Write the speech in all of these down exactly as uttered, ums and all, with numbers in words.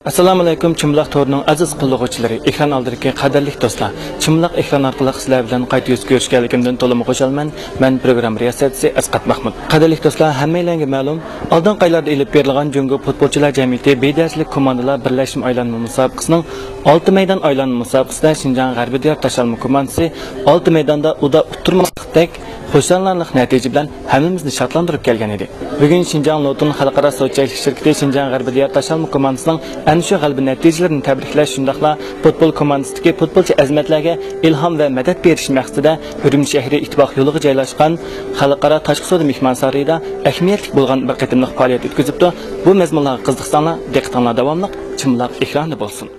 ئەسسالامۇئەلەيكۇم، چىمبىلاق تورىنىڭ ئەزىز قوللىغۇچىلىرى، ئېكران ئالدىدىكى قەدىرلىك دوستلار! چىمبىلاق ئېكران ئارقىلىق سىلەر بىلەن قايتا يۈز كۆرۈشكەنلىكىمدىن تولىمۇ خۇشالمەن. مەن پروگرامما رىياسەتچىسى ئەسقەت مەخمۇت. قەدىرلىك دوستلار، ھەممەيلەنگە مەلۇم، ئالدىنقى ئايلاردا ئېلىپ بېرىلغان جۇڭگو پۇتبولچىلار جەمئىيىتى بى دەرىجىلىك كوماندىلار بىرلەشمە ئايلانما مۇسابىقىسىنىڭ ئالتە مەيدان ئايلانما مۇسابىقىسىدە شىنجاڭ غەربىي دىيار تاشلانما كوماندىسى ئالتە مەيداندا ئۇدا ئۇتتۇرماسلىقتەك خۇشاللىنارلىق نەتىجە بىلەن ھەممىمىزنى شادلاندۇرۇپ كەلگەن ئىدى. بۈگۈن شىنجاڭ لوتون خەلقئارا سودا چەكلىك شىركىتى شىنجاڭ غەربىي دىيار تاشلانما كوماندىسىنىڭ ئەنە شۇ غەلىبە نەتىجىلىرىنى تەبرىكلەش، شۇنداقلا پۇتبول كوماندىسىدىكى پۇتبولچى ئەزىمەتلەرگە ئىلھام ۋە مەدەت بېرىش مەقسىتىدە ئۈرۈمچى شەھىرى ئىتتىپاق يولىغا جايلاشقان خەلقئارا تاشقى سودا مېھمانسارىيىدا ئەھمىيەتلىك بولغان بىر قېتىملىق پائالىيەت ئۆتكۈزۈپتۇ. بۇ مەزمۇنلارغا قىزىقساڭلار، دىققىتىڭلار داۋاملىق چىمبىلاق ئېكراندا بولسۇن.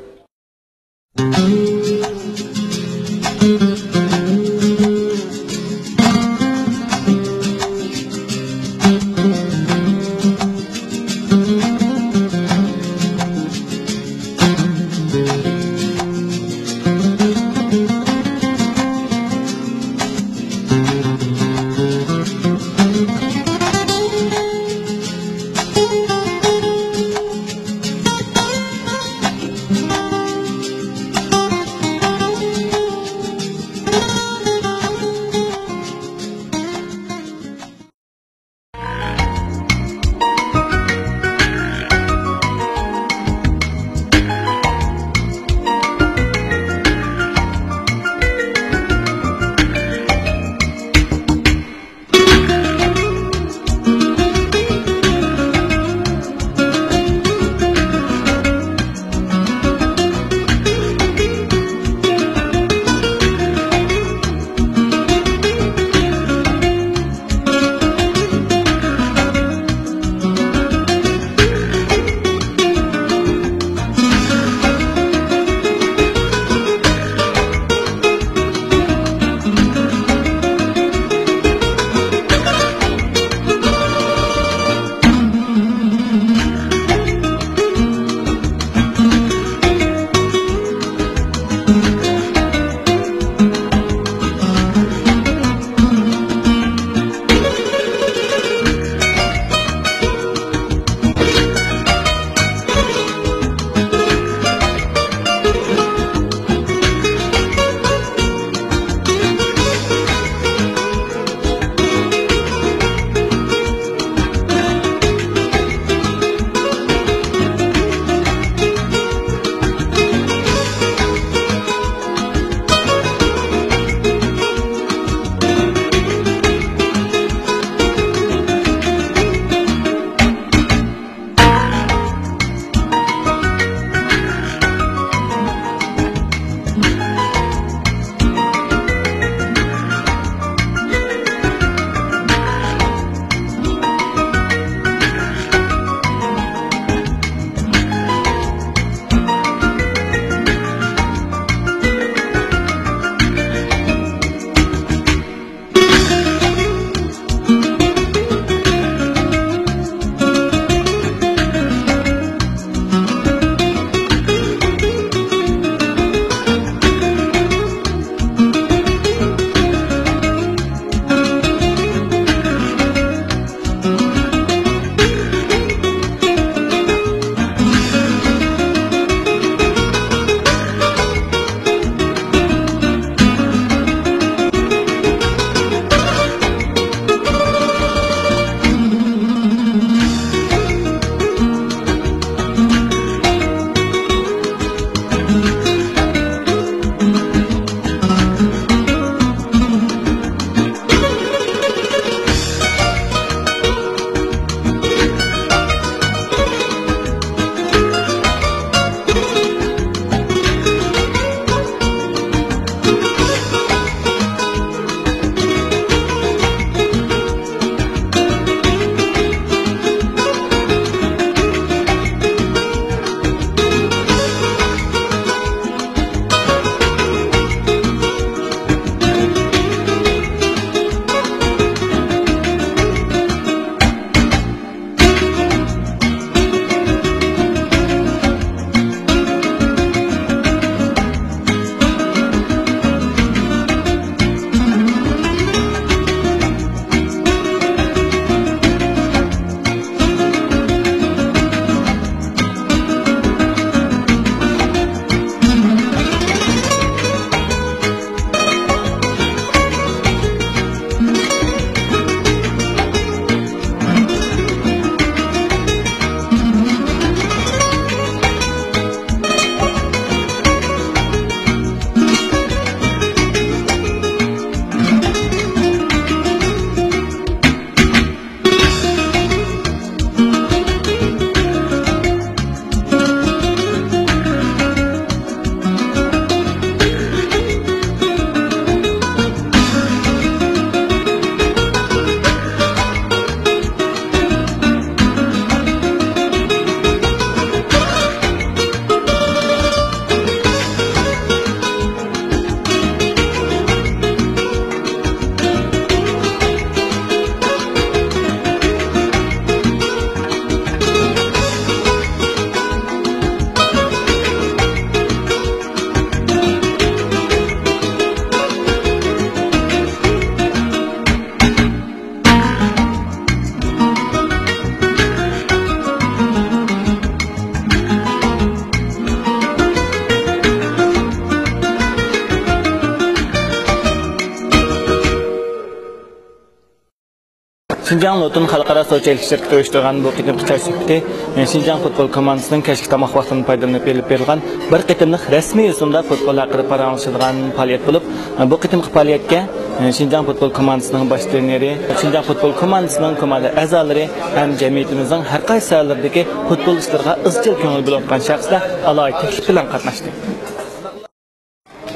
شىنجاڭ لوتون خەلقئارا سوتسىيالىستىك شىركىتى ئۇيۇشتۇرغان بۇ قېتىمقى چاي سۆھبىتى، ئە، شىنجاڭ پۇتبول كوماندىسىنىڭ كەچلىك تاماق ۋاقتىدا پايدىلىنىپ ئېلىپ بېرىلغان بىر قېتىملىق رەسمىي يوسۇندا پۇتبول ھەققىدە پاراڭلىشىدىغان پائالىيەت بولۇپ، ئە، بۇ قېتىمقى پائالىيەتكە، ئە، شىنجاڭ پۇتبول كوماندىسىنىڭ باش ترېنېرى، شىنجاڭ پۇتبول كوماندىسىنىڭ كوماندا ئەزالىرى ھەم جەمئىيىتىمىزنىڭ ھەر قايسى ساھەلىرىدىكى پۇتبول ئىشلىرىغا ئىزچىل كۆڭۈل بۆلۈۋاتقان شەخسلەر ئالاھىدە تەكلىپ بىلەن قاتناشتى.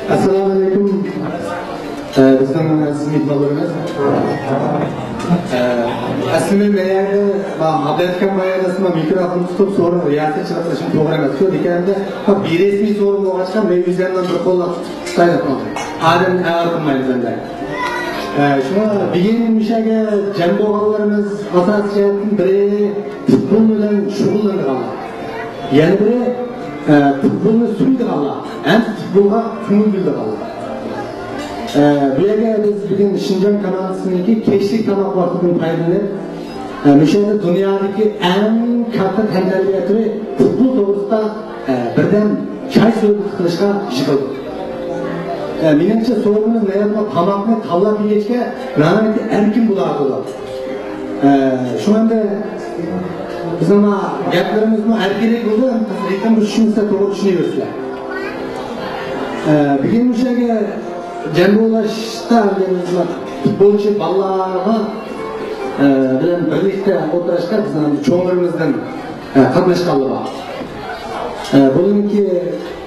ئەسسالامۇ ئەلەيكۇم. ئە، بىزنىڭ ئەزىز مېھمانلىرىمىز. ئە، ئەسلىمە مەن يەردە، ما، ئابلەت ئاكام ما يەردە، ما، مىكروفون تۇتۇپ، سورۇن رىياسەتچىلىك قىلىشىم توغرا ئەمەس. شۇ دېگەندە، ما، بىرەسمىي سورۇن بولغاچقا، مەن ئۆزۈمنىڭ بىر قوللاپ تۇتۇپ قالدىم. ئادەمنى ئەۋەر قىلمايمىز ئەمدى. ئە، شۇڭا بۈگۈن مۇشۇ يەرگە جەم بولغانلىرىمىز ئاساسىي جەھەتتىن بىرى پۇتبول بىلەن شۇغۇللىنىدىغانلار. يەنە بىرى، ئە، پۇتبولنى سۆيىدىغانلار ھەم پۇتبولغا كۆڭۈل بۆلىدىغانلار. ئە، بۇ يەرگە بىز بۈگۈن شىنجاڭ كوماندىسىنىڭكى كەچلىك تاماق ۋاقتىدىن پايدىلىنىپ، ئە، مۇشۇ يەردە دۇنيادىكى ئەڭ كاتتا تەنتەربىيە تۈرى پۇتبول توغرىسىدا، ئە، بىردەم چاي سۆھبىتى قىلىشقا يىغىلدۇق. ئە، مېنىڭچە، سورۇنىمىز ناياتما تاماقنى تاللاپ يېيىشكە ناھايىتى ئەركىن بولاتىدۇ. ئە، شۇڭا ئەمدى بىزنىڭ گەپلىرىمىزمۇ ئەركىنرەك بولىدۇ، ھەم رىتىمغا چۈشىنىسىلەر، توغرا چۈشىنىۋېرىسىلەر. ئە، بۈگۈن مۇشۇ يەرگە جەم بولۇشتا بىز پۇتبولچى بالىلارغا، ئە، بىلەن بىرلىكتە ئولتۇرۇشقا بىزنىڭ چوڭلىرىمىزدىن، ئە، قاتناشقانلار بار. ئە، بۇنىڭكى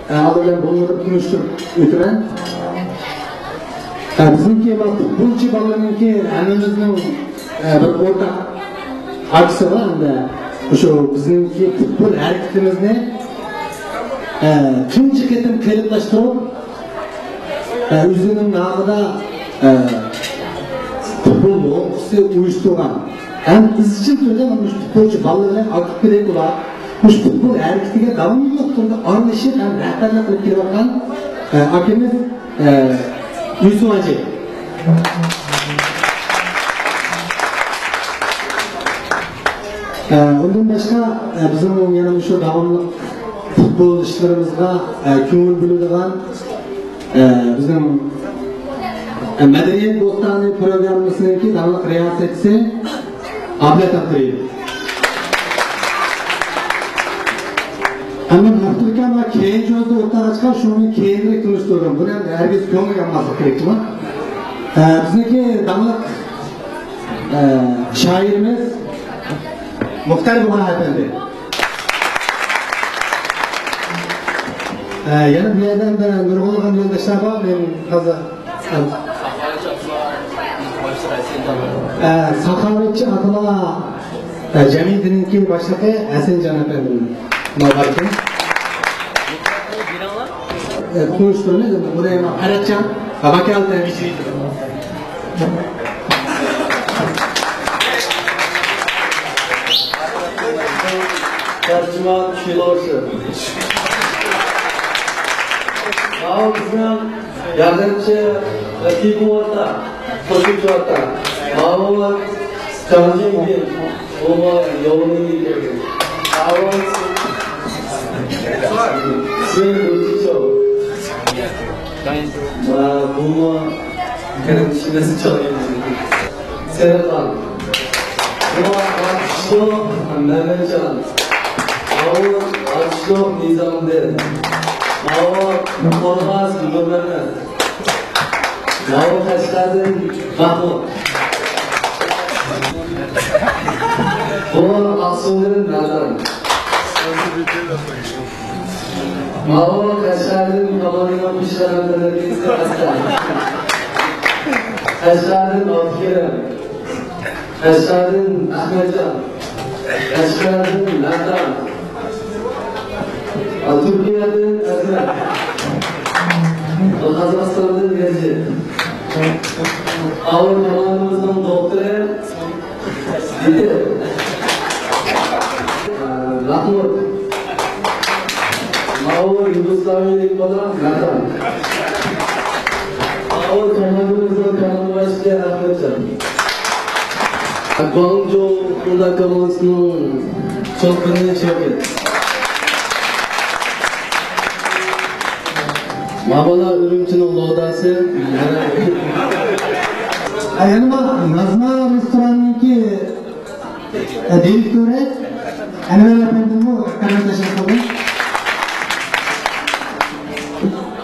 ئە، ئالدى بىلەن بۇنى تونۇشتۇرۇپ ئۆتىمەن. ئە، بىزنىڭكى پۇتبولچى بالىلارنىڭكى ھەممىمىزنىڭ، ئە، بىر ئورتاق ئارزۇسى بار ئەمدى. شۇ بىزنىڭكى پۇتبول ھەرىكىتىمىزنى، ئە، تۇنجى قېتىم قېلىپلاشتۇرۇپ، ئە، ئۆزىنىڭ نامىدا، ئە، پۇتبول لوڭقىسى ئۇيۇشتۇرغان ھەم ئىزچىل تۈردە مۇشۇ پۇتبولچى بالىلار بىلەن ئاكتىپ كېلىپ ئۇلار مۇشۇ پۇتبول ھەرىكىتىگە داۋاملىق تۈردە ئارىلىشىپ ھەم رەھبەرلىك قىلىپ كېلىۋاتقان، ئە، ئاكىمىز، ئە، يۈسۈپ ھاجى. ئە، ئۇندىن باشقا، ئە، بىزنىڭ يەنە مۇشۇ داۋاملىق پۇتبول ئىشلىرىمىزغا، ئە، كۆڭۈل بۆلىدىغان، ئە، بىزنىڭ، ئە، مەدەنىيەت بوستانى پروگراممىسىنىڭكى داڭلىق رىياسەتچىسى ئابلەت ئابدۇرېھىم. ئەمما ئابدۇرېھىم كېيىن جوزدا ئولتۇرغاچقا، شۇنى كېيىنرەك تونۇشتۇردۇم. بۇنى ھەرگىز كۆڭۈلگە ئالماسلىق كېرەك، جۇمۇ. ئە، بىزنىڭكى داڭلىق، ئە، شائىرىمىز مۇختەر بۇغرا ئەپەندى. ئە، يەنە بۇ يەردە نۇرغۇنلىغان يولداشلار بار، مەن ھازىر، ئە، ساخاۋەتچى ئاتىلار، ئە، جەمئىيىتىنىڭكى باشلىقى ھەسەنجان ئەپەندىم. ئە، تونۇشتۇرىمىز، بۇنى ئەرەبچە ۋاكالىتەن بېجىرىۋېتىمىز. تەرجىمان كىلوسى. ماۋۇ بىزنىڭ ياردەمچى رەقىبىم ئورتا، قوشۇمچى ئورتا. ماۋۇ جاڭجىڭدىن، بۇمۇ يولىنى يېتىردى. ماۋۇ سىن بۇتىچو. ۋە بۇمۇ كەنت ئىشلىرى چاغىرىلدى. سېرىخان. بۇ ئاتۇشلۇق مەمەتجان. ماۋۇ ئاتۇشلۇق نىزامدىن. ماۋۇ قورغاس نۇرمەمەت. ماۋۇ قەشقەردىن مەھمۇد. بۇ ئاقسۇدىن نادان. ماۋۇ قەشقەردىن كامالىنىڭ پېشقەدەملىرىدىن ئەسقەر. قەشقەردىن ئابدۇكېرىم. قەشقەردىن ئەخمەتجان. قەشقەردىن مەردان. تۈركىيەدىن ئەزمەت. قازاقىستاندىن رەجىپ. ئاۋۇ كامالىمىزنىڭ دوختۇرى. مەھمۇد. ماۋۇ يۇگوسلاۋىيەلىك بالا مەردان. ماۋۇ كوماندىمىزنىڭ كامېرا باشلىقى ئەخمەتجان. گۇاڭجۇ خۇدا كوماندىسىنىڭ چولپىنى شەۋكەت. ماۋۇلار ئۈرۈمچىنىڭ لوداسى. يەنە نازنا رېستوراننىڭكى، ئە، دىرېكتورى ئەنۋەر ئەپەندىمۇ قەدەم تەشرىپ قىلدى.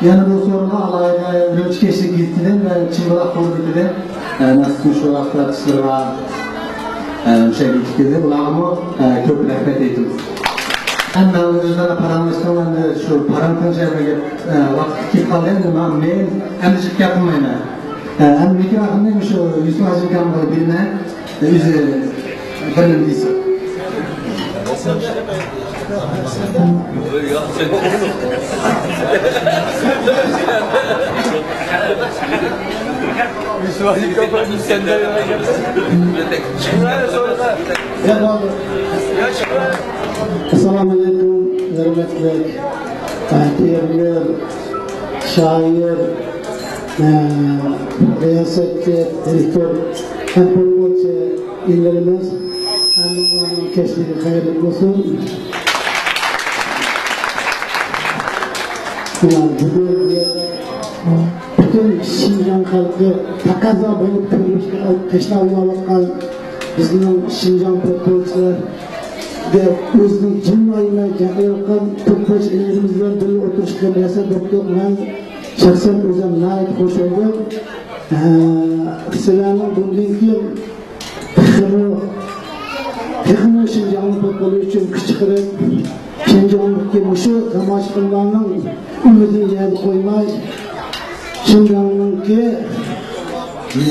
يەنە بۇ سورۇنغا ئالاھىدە ئۈرۈمچى كەچلىك گېزىتىدىن ۋە چىمبىلاق قولى بېتىدىن، ئە، مەخسۇس مۇشۇ ئاخبارات ئىشلىرىغا، ئە، مۇشۇ يەرگە يېتىپ كەلدى. بۇلارغىمۇ، ئە، كۆپ رەھمەت ئېيتىمىز. ئەمدى ئۆزئارا پاراڭلاشتۇق، ئەمدى شۇ پاراڭ تىنچ يەرگە، ئە، ۋاقىت كېتىپ قالدى. ئەمدى مانا مەن ئەمدى جىق گەپ قىلمايمەن. ئە، ئەمدى مىكروفوننى مۇشۇ يۈسۈپ ھاجى ئاكامغا بېرىمەن. ئۆزى بىر نېمە دېسە. ئەسسالامۇ ئەلەيكۇم، ھۆرمەتلىك، ئە، پىيونېر، شائىر، ئە، رىياسەتچى، دىرېكتور ھەم پۇتبولچى ئىنىلىرىمىز، ھەممىڭلارنىڭ كەچلىكى خەيرلىك بولسۇن. مانا بۈگۈن بۇ يەردە پۈتۈن شىنجاڭ خەلقى تەقەززا بولۇپ كۆرۈنۈشكە تەشنالاۋاتقان بىزنىڭ شىنجاڭ پۇتبولچىلىرىغا ئۆزىنىڭ جىللايمەن جەڭ قىلىۋاتقان پۇتبولچى ئىنىلىرىمىز بىلەن بىللە ئولتۇرۇشقا مۇناسىۋەت بوپتۇ. مەن شەخسەن ئۆزۈم ناھايىتى خۇش بولدۇم. ئە، سىلەرنىڭ بۇندىن كېيىن تېخىمۇ، تېخىمۇ شىنجاڭنىڭ پۇتبولى ئۈچۈن كۈچ چىقىرىپ، شىنجاڭدىكى مۇشۇ تاماشىبىنلارنىڭ ئۈمىدىنى يەردە قويماي، شىنجاڭنىڭكى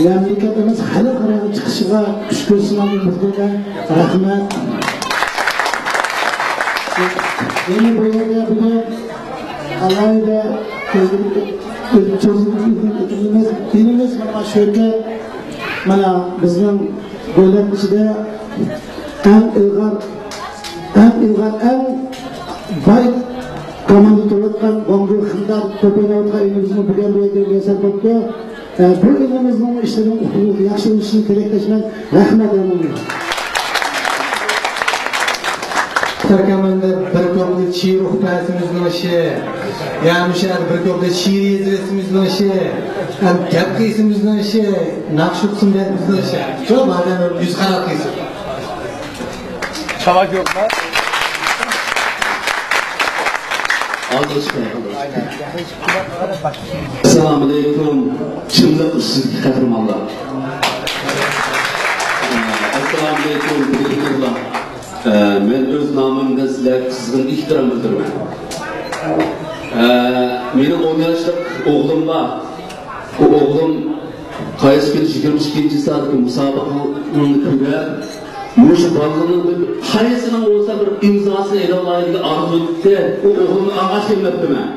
مەملىكەت ئەمەس، خەلقئارا چىقىشىغا كۈچ كۆرسىڭلار ئۈمىد قىلىمەن. رەھمەت. يەنە بۇ يەردە بۈگۈن ئالاھىدە كۆزىمىز، كۆزىمىز، دىنىمىز مانا شۆھرەت، مانا بىزنىڭ دۆلەت ئىچىدە ئەڭ ئىلغار، ئەڭ ئىلغار، ئەڭ باي كوماندا تۇرۇۋاتقان گۇاڭجۇ خېندان توپ ئويناۋاتقان ئىنىمىزمۇ بۈگۈن بۇ يەرگە مۇيەسسەر بوپتۇ. ئە، بۇ ئىنىمىزنىڭ ئىشلىرىنىڭ ئۇتۇقلۇق ياخشى بولۇشىنى تىلەكداشمەن. رەھمەت ھەممىڭلارغا. تەركەمەندە بىر كوپلېت شېئىر ئوقۇپ بەرسىمىزنىڭ ئىشى، يا مۇشۇ يەردە بىر كوپلېت شېئىر يېزىۋەتسىمىزنىڭ ئىشى، ھەم گەپ قىلسىمىزنىڭ ئىشى، ناخشا ئوقۇسىمىزنىڭ ئىشى. شۇ مادەم يۈز قارا قىلسۇن. چاۋاك يوقما؟ ئالدىغا چىقاي، ئالدىغا چىقاي. ئەسسالامۇئەلەيكۇم، چىملىق ئۈستىدىكى قەھرىمانلار. ئەسسالامۇئەلەيكۇم، بۈگۈنكىلەر. ئە، مەن ئۆز نامىمدىن سىلەرگە قىزغىن ئېھتىرام بىلدۈرىمەن. ئە، مېنىڭ ئون ياشلىق ئوغلۇم بار. بۇ ئوغلۇم قايسى كۈنى يىگىرمە ئىككىنچى سائەتتىكى مۇسابىقىنى كۆرۈپ، مۇشۇ بالىنىڭ بىر، قايسىنىڭ بولسا بىر ئىمزاسىنى ئېلىۋالاي دېگەن ئارزۇ ئېيتتى. ئۇ ئوغلۇمنى ئاڭاش كەلمەپتىمەن.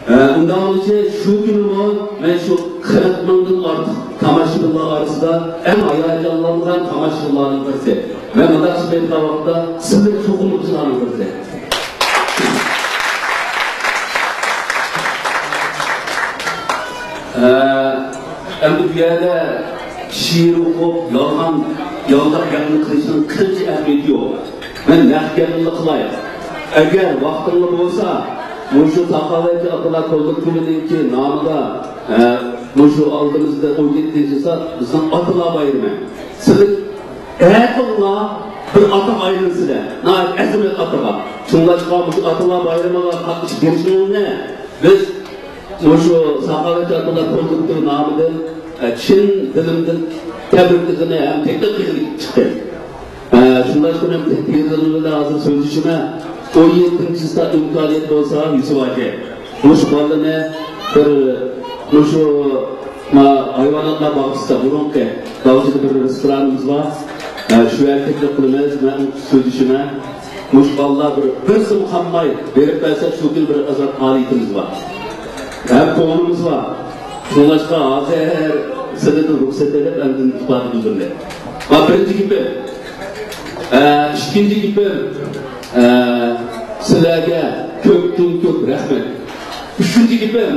ئە، ئۇنداق بولۇشى شۇ كۈنىمۇ مەن شۇ قىرىق مىڭدىن ئارتۇق تاماشىبىنلار ئارىسىدا ئەڭ ھاياجانلانغان تاماشىبىنلارنىڭ بىرسى. مەن مۇنداق سۆزلەيدىغان ۋاقىتتا سىلەر چوقۇم شۇلارنىڭ بىرسى. ئە، ئەمدى بۇ يەردە شېئىر ئوقۇپ، يالغان، يالغان گەپنى قىلىشنىڭ قىلچە ئەھمىيىتى يوق. مەن نەق گەپنىلا قىلاي. ئەگەر ۋاقتىڭلار بولسا، مۇشۇ ساخاۋەتچى ئاتىلار كوللېكتىۋىنىڭكى نامىدا، ئە، مۇشۇ ئالدىمىزدا ئون يەتتىنچى سائەت بىزنىڭ ئاتىلار بايرىمى. سىلەر ئەتىڭلار بىر ئاتىغا ئايلىنىسىلەر. ناھايىتى ئەزىمەت ئاتىغا. شۇڭلاشقا مۇشۇ ئاتىلار بايرىمىغا قاتنىشىپ بېرىشىڭلارنى بىز مۇشۇ ساخاۋەتچى ئاتىلار كوللېكتىۋى نامىدىن، ئە، چىن دىلىمدىن تەبرىكلىگىلى ھەم تەكلىپ قىلغىلى چىقتى. ئە، شۇنداق قىلىپ، تەكلىپ قىلغىلى ھازىر سۆزلىشىمەن. ئون يەتتىنچى سائەت ئىمكانىيەت بولسا، يۈسۈپ ئاكا، مۇشۇ بالىنى بىر، مۇشۇ، ما، ھايۋاناتلار باغچىسىدا، بۇرۇنقى باغچىدا بىر رېستورانىمىز بار. ئە، شۇ يەرگە تەكلىپ قىلىمىز، مەن سۆزلىشىمەن. مۇشۇ بالىلار بىر، بىرسىمۇ قالماي بېرىپ بەرسە، شۇ كۈنى بىر ئازاد پائالىيىتىمىز بار. ھەم كۆڭلىمىز بار. شۇڭلاشقا ھازىر سىلەردىن رۇخسەت ئېلىپ، ئاندىن ئىپادە بىلدۈرىمەن. مانا بىرىنچى گېپىم. ئە، ئىككىنچى گېپىم، ئە، سىلەرگە كۆپتىن كۆپ رەھمەت. ئۈچىنچى گېپىم،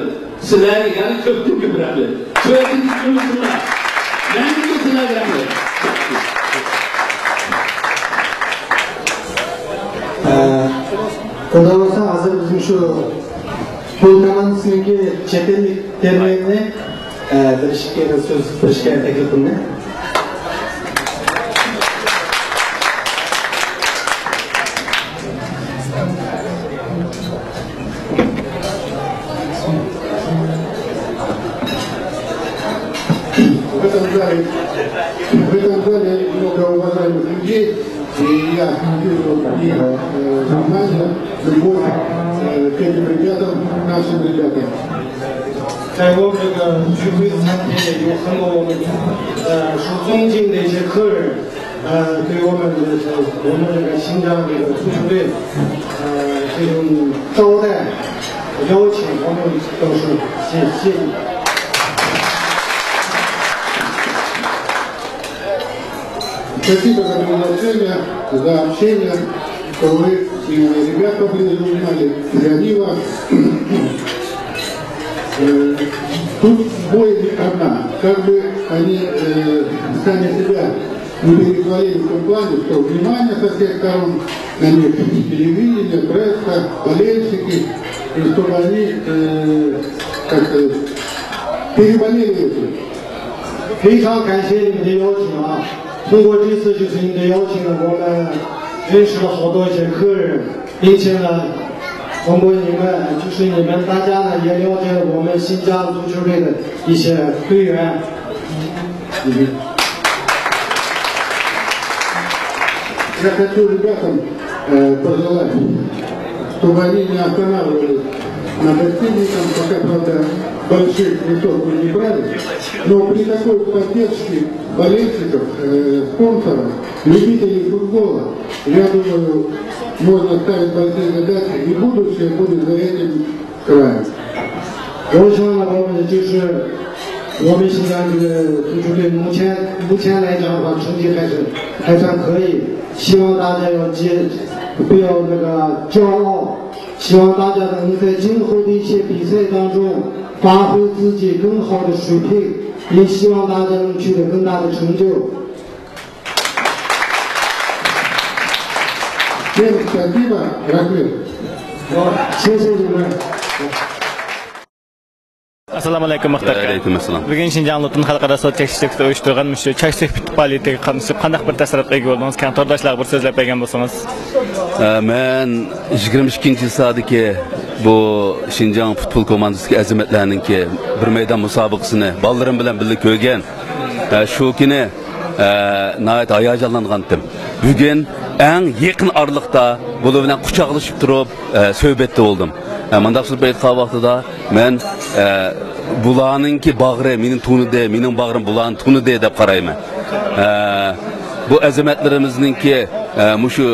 سىلەرگە يەنە كۆپتىن كۆپ رەھمەت. تۆتىنچى گېپىم شۇنداق. مەڭگۈ سىلەرگە رەھمەت. ئە، ئۇنداق بولسا ھازىر بىز مۇشۇ پۇل كوماندىسىنىڭكى چەت ئەللىك تەربىيەنى ئە، بىر ئىككى سۆز، بىر ئىككى تەكلىپىمنى. В этом зале, в этом зале много уважаемых людей, и я вижу их, э, внимание, любовь, э, к этим ребятам, к нашим ребятам. 在我们这个聚会的餐厅里，有很多我们，呃，受尊敬的一些客人，呃，对我们的，我们这个新疆这个足球队，呃，这种招待、邀请，我们都是谢，谢谢。 Спасибо за приглашение, за общение, что вы, э, ребят поближе узнали. И они вас, э, тут боль одна. Как бы они, э, сами себя не перехвалили в том плане, что внимание со всех сторон на них, телевидение, пресса, болельщики, и чтобы они, э, как, э, переболели этим. 非常感谢你们的邀请啊！通过这次就是你们的邀请呢，我们认识了好多一些客人，并且呢，通过你们，就是你们大家呢，也了解了我们新疆足球队的一些队员。 Я хочу ребятам, э, пожелать, чтобы они не останавливались на достигнутом, пока, правда, больших высот мы не брали, но при такой поддержке болельщиков, э, спонсоров, любителей футбола, я думаю, можно ставить большие задачи, и будущее будет за этим краем. 我想呢，我们就是我们新疆这个足球队目前，目前来讲的话，成绩还是还算可以。希望大家要接，不要那个骄傲。希望大家能在今后的一些比赛当中发挥自己更好的水平，也希望大家能取得更大的成就。 Всем спасибо, рахмет. 谢谢你们。 ئەسسالامۇ ئەلەيكۇم، مۇختەر ئاكا. ۋەئەلەيكۇم ئەسسالام. بۈگۈن شىنجاڭ لۇتۇن خەلقئارا سودا چەكلىك شىركىتى ئۇيۇشتۇرغان مۇشۇ چاي سۆھبىتى پائالىيىتىگە قاتنىشىپ، قانداق بىر تەسىراتقا ئىگە بولدىڭىز؟ كەڭ تورداشلارغا بىر سۆزلەپ بەرگەن بولسىڭىز. ئە، مەن يىگىرمە ئىككىنچى سادىكى بۇ شىنجاڭ پۇتبول كوماندىسىدىكى ئەزىمەتلەرنىڭكى بىر مەيدان مۇسابىقىسىنى بالىلىرىم بىلەن بىللە كۆرگەن. ئە، شۇ كۈنى، ئە، ناھايىتى ھاياجانلانغانتىم. بۈگۈن ئەڭ يېقىن ئارىلىقتا بۇلار بىلەن قۇچاقلىشىپ تۇرۇپ، ئە، سۆھبەتتە بولدۇم. ئە، مۇنداق سۆزلەپ ئېيتقان ۋاقتىدا مەن، ئە، بۇلارنىڭكى باغرى مېنى تونۇدى، مېنىڭ باغرىم بۇلارنى تونۇدى دەپ قارايمەن. ئە، بۇ ئەزىمەتلىرىمىزنىڭكى، ئە، مۇشۇ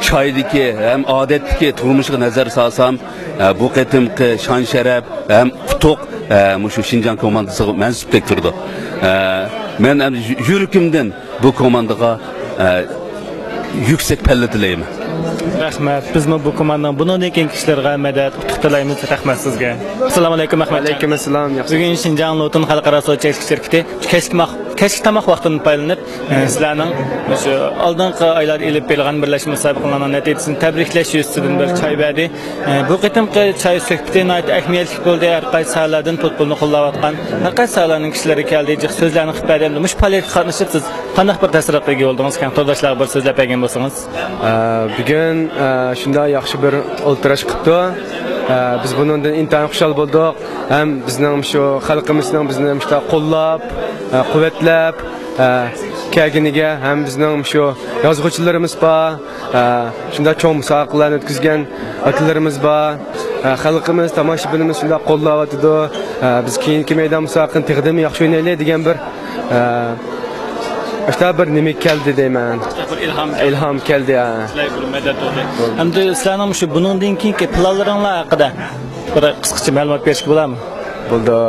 چايدىكى ھەم ئادەتتىكى تۇرمۇشىغا نەزەر سالسام، ئە، بۇ قېتىمقى شان-شەرەپ ھەم ئۇتۇق، ئە، مۇشۇ شىنجاڭ كوماندىسىغا مەنسۇپتەك تۇرىدۇ. ئە، مەن ھەم يۈ-، يۈرىكىمدىن بۇ كوماندىغا، ئە، يۈكسەك پەللە تىلەيمەن. رەھمەت. بىزمۇ بۇ كوماندىنىڭ بۇنىڭدىن كېيىنكى ئىشلىرىغا مەدەت، ئۇتۇق تىلەيمىز. رەھمەت سىزگە. ئەسسالامۇ ئەلەيكۇم، ئەخمەتجان. ۋەئەلەيكۇم ئەسسالام، ياخشى. بۈگۈن شىنجاڭ لوتۇن خەلقئارا سودا چەكلىك شىركىتى كەچلىك ماق-، كەچلىك تاماق ۋاقتىدىن پايدىلىنىپ، ئە، سىلەرنىڭ مۇشۇ ئالدىنقى ئايلاردا ئېلىپ بېرىلغان بىرلەشمە مۇسابىقىلەرنىڭ نەتىجىسىنى تەبرىكلەش يۈزىسىدىن بىر چاي بەردى. ئە، بۇ قېتىمقى چاي سۆھبىتى ناھايىتى ئەھمىيەتلىك بولدى. ھەر قايسى ساھەلەردىن پۇتبولنى قوللاۋاتقان ھەر قايسى ساھەلەرنىڭ كىشىلىرى كەلدى، جىق سۆزلەرنى قىلىپ بەردى. ئەمدى مۇشۇ پائالىيەتكە قاتنىشىپ سىز قانداق بىر تەسىراتقا ئىگە بولدىڭىز؟ كەڭ تورداشلارغا بىر سۆزلەپ بەرگەن بولسىڭىز. ئە، بۈگۈن، ئە، شۇنداق ياخشى بىر ئولتۇراش قىپتۇ. ئە، بىز بۇنىڭدىن ئىنتايىن خۇشال بولدۇق. ھەم بىزنىڭ شۇ خەلقىمىزنىڭ بىزنى مۇشۇنداق قوللاپ، ئە، قۇۋۋەتلەپ، ئە، كەلگىنىگە ھەم بىزنىڭ شۇ يازغۇچىلىرىمىز بار. ئە، شۇنداق چوڭ مۇسابىقىلەرنى ئۆتكۈزگەن ئاكىلىرىمىز بار. ئە، خەلقىمىز، تاماشىبىنىمىز شۇنداق قوللاۋاتىدۇ. ئە، بىز كېيىنكى مەيدان مۇسابىقىنى تېخىدىمۇ ياخشى ئوينايلى دېگەن بىر، ئە، ئاشۇنداق بىر نېمە كەلدى دەيمەن. بىر ئىلھام كەلدى. ئىلھام كەلدى، ھە. سىلەرگە بىر مەدەت بولدى. بولدى. ئەمدى سىلەرنىڭ مۇشۇ بۇنىڭدىن كېيىنكى پىلانلىرىڭلار ھەققىدە بىر قىسقىچە مەلۇمات بېرىشكە بولامۇ؟ بولىدۇ.